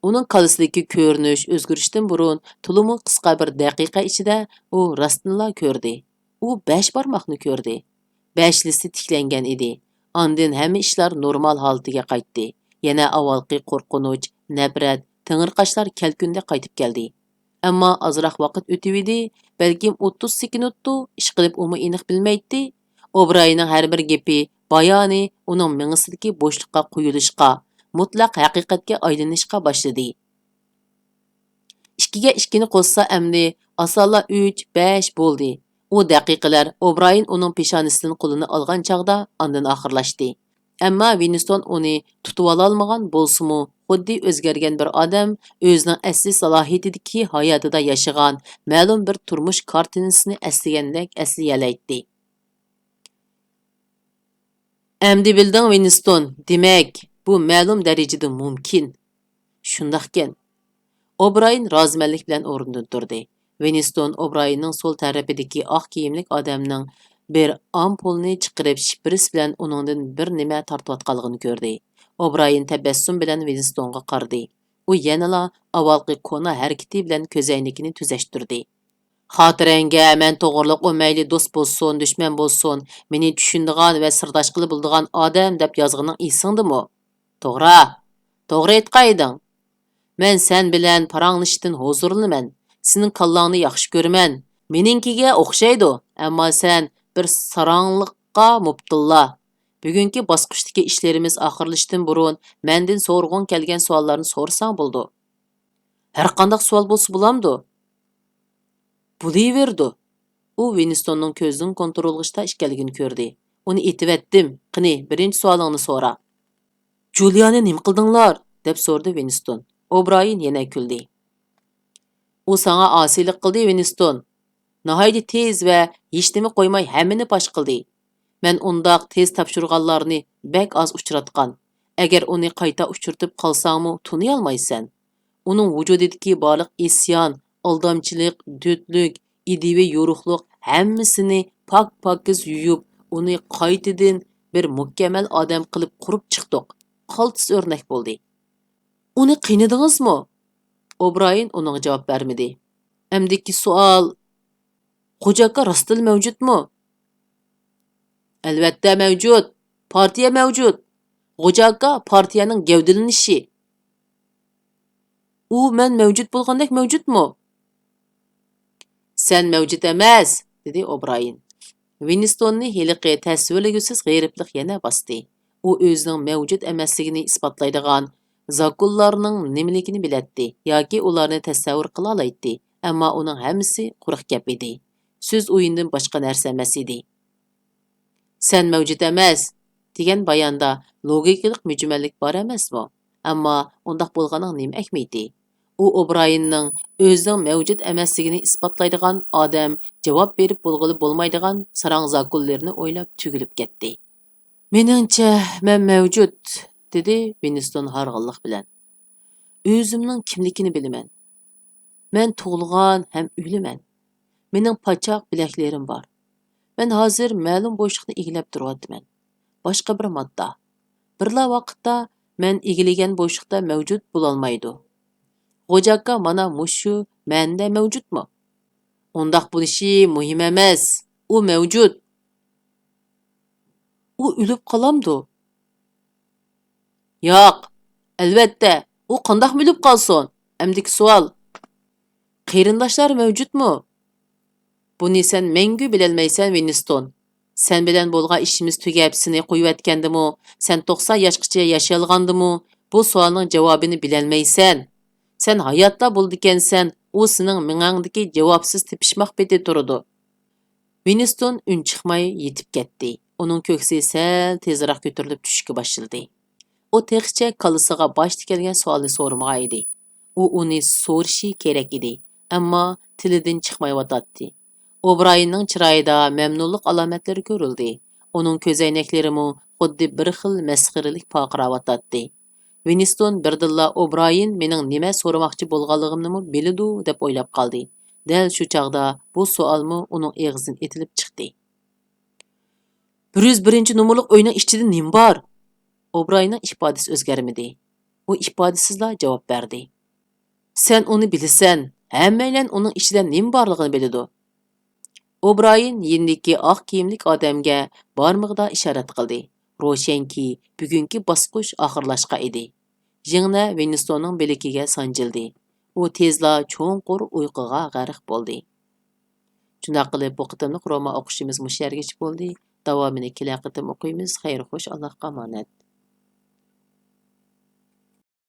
ئۇنىڭ كاللىسىدىكى كۆرۈنۈش ئۆزگىرىشتىن بۇرۇن تولىمۇ قىسقا بىر دەقىقە ئىچىدە ئۇ راستىنلا كۆردى. ئۇ بەش بارماقنى كۆردى. بەشلىسى تىكلەنگەن ئىدى. ئاندىن ھەممە ئىشلار نورمال ھالىتىگە قايتتى. يەنە ئاۋۋالقى قورقۇنچ، نەپرەت، تېڭىرقاشلار كەلكۈندەك قايتىپ كەلدى. ئەمما ئازراق ۋاقىت ئۆتۈۋىدى، بەلكىم ئوتتۇز سېكۇنتتۇ، ئىشقىلىپ ئۇمۇ ئېنىق بىلمەيتتى. ئوبرايېننىڭ ھەر بىر گېپى بايانى ئۇنىڭ مېڭىسىدىكى بوشلۇققا قۇيۇلۇشقا، مۇتلەق ھەقىقەتكە ئايلىنىشقا باشلىدى. ئىككىگە ئىككىنى قوشسا ئەمدى ئاسانلا ئۈچ، بەش بولدى. ئۇ دەقىقىلەر ئوبرايېن ئۇنىڭ پېشانىسىدىن قولىنى ئالغان چاغدا ئاندىن ئاخىرلاشتى. ئەمما ۋىنستون ئۇنى تۇتۇۋالالمىغان بولسىمۇ، خۇددى ئۆزگەرگەن بىر ئادەم ئۆزىنىڭ ئەسلى سالاھىيىتىدىكى ھاياتىدا ياشىغان مەلۇم بىر تۇرمۇش كارتىنىسىنى ئەسلىگەندەك ئەسلىيەلەيتتى. ئەمدى بىلدىڭ، ۋىنستون، دېمەك، بۇ مەلۇم دەرىجىدە مۇمكىن. شۇنداقكەن. ئوبرايېن رازىمەنلىك بىلەن ئورنىدىن تۇردى. ۋىنستون ئوبرايېننىڭ سول تەرىپىدىكى ئاق كىيىملىك ئادەمنىڭ بىر ئامپۇلنى چىقىرىپ، شپرىس بىلەن ئۇنىڭدىن بىر نېمە تارتىۋاتقانلىقىنى كۆردى. ئوبرايېن تەبەسسۇم بىلەن ۋىنستونغا قارىدى. ئۇ يەنىلا ئاۋۋالقى كونا ھەرىكىتى بىلەن كۆزەينىكىنى تۈزەشتۈردى. خاتىرەڭگە، مەن توغرىلىق ئۇ مەيلى دوست بولسۇن، دۈشمەن بولسۇن، مېنى چۈشىنىدىغان ۋە سىرداشقىلى بولىدىغان ئادەم دەپ يازغىنىڭ ئېسىڭدىمۇ؟ توغرا، توغرا ئېيتقان ئىدىڭ. مەن سەن بىلەن پاراڭلىشىشتىن ھۇزۇرلىنىمەن، سېنىڭ كاللاڭنى ياخشى كۆرىمەن. مېنىڭكىگە ئوخشايدۇ، ئەمما سەن بىر ساراڭلىققا مۇپتىللا. بۈگۈنكى باسقۇچتىكى ئىشلىرىمىز ئاخىرلىشىشتىن بۇرۇن مەندىن سورىغۇڭ كەلگەن سوئاللارنى سورىساڭ بولىدۇ. ھەرقانداق سوئال بولسا بولامدۇ؟ بولۇۋېرىدۇ. ئۇ ۋىنستوننىڭ كۆزىنىڭ كونترولغا چىقىش ئىكەنلىكىنى كۆردى. ئۇنى ئېتىۋەتتىم. قېنى، بىرىنچى سوئالىڭنى سورا. جۇلىيانى نېمە قىلدىڭلار؟ دەپ سورىدى ۋىنستون. ئوبرايېن يەنە كۈلدى. ئۇ ساڭا ئاسىيلىق قىلدى، ۋىنستون. ناھايىتى تېز ۋە ھېچنېمە قويماي ھەممىنى پاش قىلدى. مەن ئۇنداق تېز تاپشۇرغانلارنى بەك ئاز ئۇچراتقان. ئەگەر ئۇنى قايتا ئۇچرىتىپ قالساڭمۇ تونۇيالمايسەن. ئۇنىڭ ۋۇجۇدىدىكى بارلىق ئىسيان، ئالدامچىلىق، دۆتلۈك، ئىدىيىۋى يورۇقلۇق ھەممىسىنى پاك-پاكىز يۇيۇپ، ئۇنى قايتىدىن بىر مۇكەممەل ئادەم قىلىپ قۇرۇپ چىقتۇق. قالتىس ئۆرنەك بولدى. ئۇنى قىينىدىڭىزمۇ؟ ئوبرايېن ئۇنىڭغا جاۋاب بەرمىدى. ئەمدىكى سوئال، خوجا ئاكا راستتىنلا مەۋجۇتمۇ؟ ئەلۋەتتە مەۋجۇت. پارتىيە مەۋجۇت. خوجا ئاكا پارتىيەنىڭ گەۋدىلىنىشى. ئۇ مەن مەۋجۇت بولغاندەك مەۋجۇتمۇ؟ سەن مەۋجۇت ئەمەس، دېدى ئوبرايېن. ۋىنستوننى ھېلىقى تەسۋىرلىگۈسىز غېرىبلىق يەنە باستى. ئۇ ئۆزىنىڭ مەۋجۇت ئەمەسلىكىنى ئىسپاتلايدىغان زاكۇنلارنىڭ نېمىلىكىنى بىلەتتى ياكى ئۇلارنى تەسەۋۋۇر قىلالايتتى، ئەمما ئۇنىڭ ھەممىسى قۇرۇق گەپ ئىدى. سۆز ئويۇندىن باشقا نەرسە ئەمەس ئىدى. سەن مەۋجۇت ئەمەس دېگەن باياندا لوگىكىلىق مۈجمەللىك بار ئەمەسمۇ؟ ئەمما ئۇنداق بولغىنىڭ نېمە ئەھمىيىتى؟ ئۇ ئوبرايېننىڭ ئۆزىنىڭ مەۋجۇت ئەمەسلىكىنى ئىسپاتلايدىغان ئادەم جاۋاب بېرىپ بولغىلى بولمايدىغان ساراڭ زاكۇنلىرىنى ئويلاپ تۈگۈلۈپ كەتتى. مېنىڭچە، مەن مەۋجۇت، دېدى ۋىنستون ھارغىنلىق بىلەن. ئۆزۈمنىڭ كىملىكىنى بىلىمەن. مەن تۇغۇلغان ھەم ئۆلىمەن. مېنىڭ پاچاق بىلەكلىرىم بار. مەن ھازىر مەلۇم بوشلۇقنى ئىگىلەپ تۇرۇۋاتىمەن. باشقا بىر ماددا. بىرلا ۋاقىتتا مەن ئىگىلىگەن بوشلۇقتا مەۋجۇت بولالمايدۇ. غوجا ئاكا مانا مۇشۇ مەنىدە مەۋجۇتمۇ؟ ئۇنداق بولۇشى مۇھىم ئەمەس. ئۇ مەۋجۇت. ئۇ ئۆلۈپ قالامدۇ؟ ياق، ئەلۋەتتە، ئۇ قانداقمۇ ئۆلۈپ قالسۇن؟ ئەمدىكى سوئال، قېرىنداشلار مەۋجۇتمۇ؟ بۇنى سەن مەڭگۈ بىلەلمەيسەن، ۋىنستون. سەن بىلەن بولغان ئىشىمىز تۈگەپ، سېنى قويۇۋەتكەندىمۇ، سەن توقسان ياشقىچە ياشىيالىغاندىمۇ، بۇ سوئالنىڭ جاۋابىنى بىلەلمەيسەن. سەن ھاياتلا بولىدىكەنسەن، ئۇ سېنىڭ مېڭەڭدىكى جاۋابسىز تېپىشماق پېتى تۇرىدۇ. ۋىنستون ئۈن چىقماي يېتىپ كەتتى. ئۇنىڭ كۆكسى سەل تېزراق كۆتۈرۈلۈپ چۈشۈشكە باشلىدى. ئۇ تېخىچە كاللىسىغا باشتا كەلگەن سوئالنى سورىمىغان ئىدى. ئۇ ئۇنى سورىشى كېرەك ئىدى، ئەمما تىلىدىن چىقمايۋاتاتتى. ئوبرايېننىڭ چىرايىدا مەمنۇنلۇق ئالامەتلىرى كۆرۈلدى. ئۇنىڭ كۆزەينەكلىرىمۇ خۇددى بىر خىل مەسخىرىلىك پارقىراۋاتاتتى. ۋىنستون بىردىنلا ئوبرايېن مېنىڭ نېمە سورىماقچى بولغانلىقىمنىمۇ بىلىدۇ دەپ ئويلاپ قالدى. دەل شۇ چاغدا بۇ سوئالمۇ ئۇنىڭ ئېغىزىدىن ئېتىلىپ چىقتى. بىر يۈز بىرىنچى نومۇرلۇق ئۆينىڭ ئىچىدە نېمە بار؟ ئوبرايېننىڭ ئىپادىسى ئۆزگەرمىدى. ئۇ ئىپادىسىزلا جاۋاب بەردى. سەن ئۇنى بىلىسەن، ھەممەيلەن ئۇنىڭ ئىچىدە نېمە بارلىقىنى بىلىدۇ. ئوبرايېن يېنىدىكى ئاق كىيىملىك ئادەمگە بارمىقىدا ئىشارەت قىلدى. روشەنكى، بۈگۈنكى باسقۇچ ئاخىرلاشقان ئىدى. ژىڭنە ۋىنستوننىڭ بىلىكىگە سانجىلدى. ئۇ تېزلا چوڭقۇر ئۇيقۇغا غەرق بولدى. شۇنداق قىلىپ، بۇ قېتىملىق رومان ئوقۇشىمىز مۇشۇ يەرگىچە بولدى. داۋامىنى كېلەر قېتىم ئوقۇيمىز. خەير خوش، ئاللاھقا ئامانەت.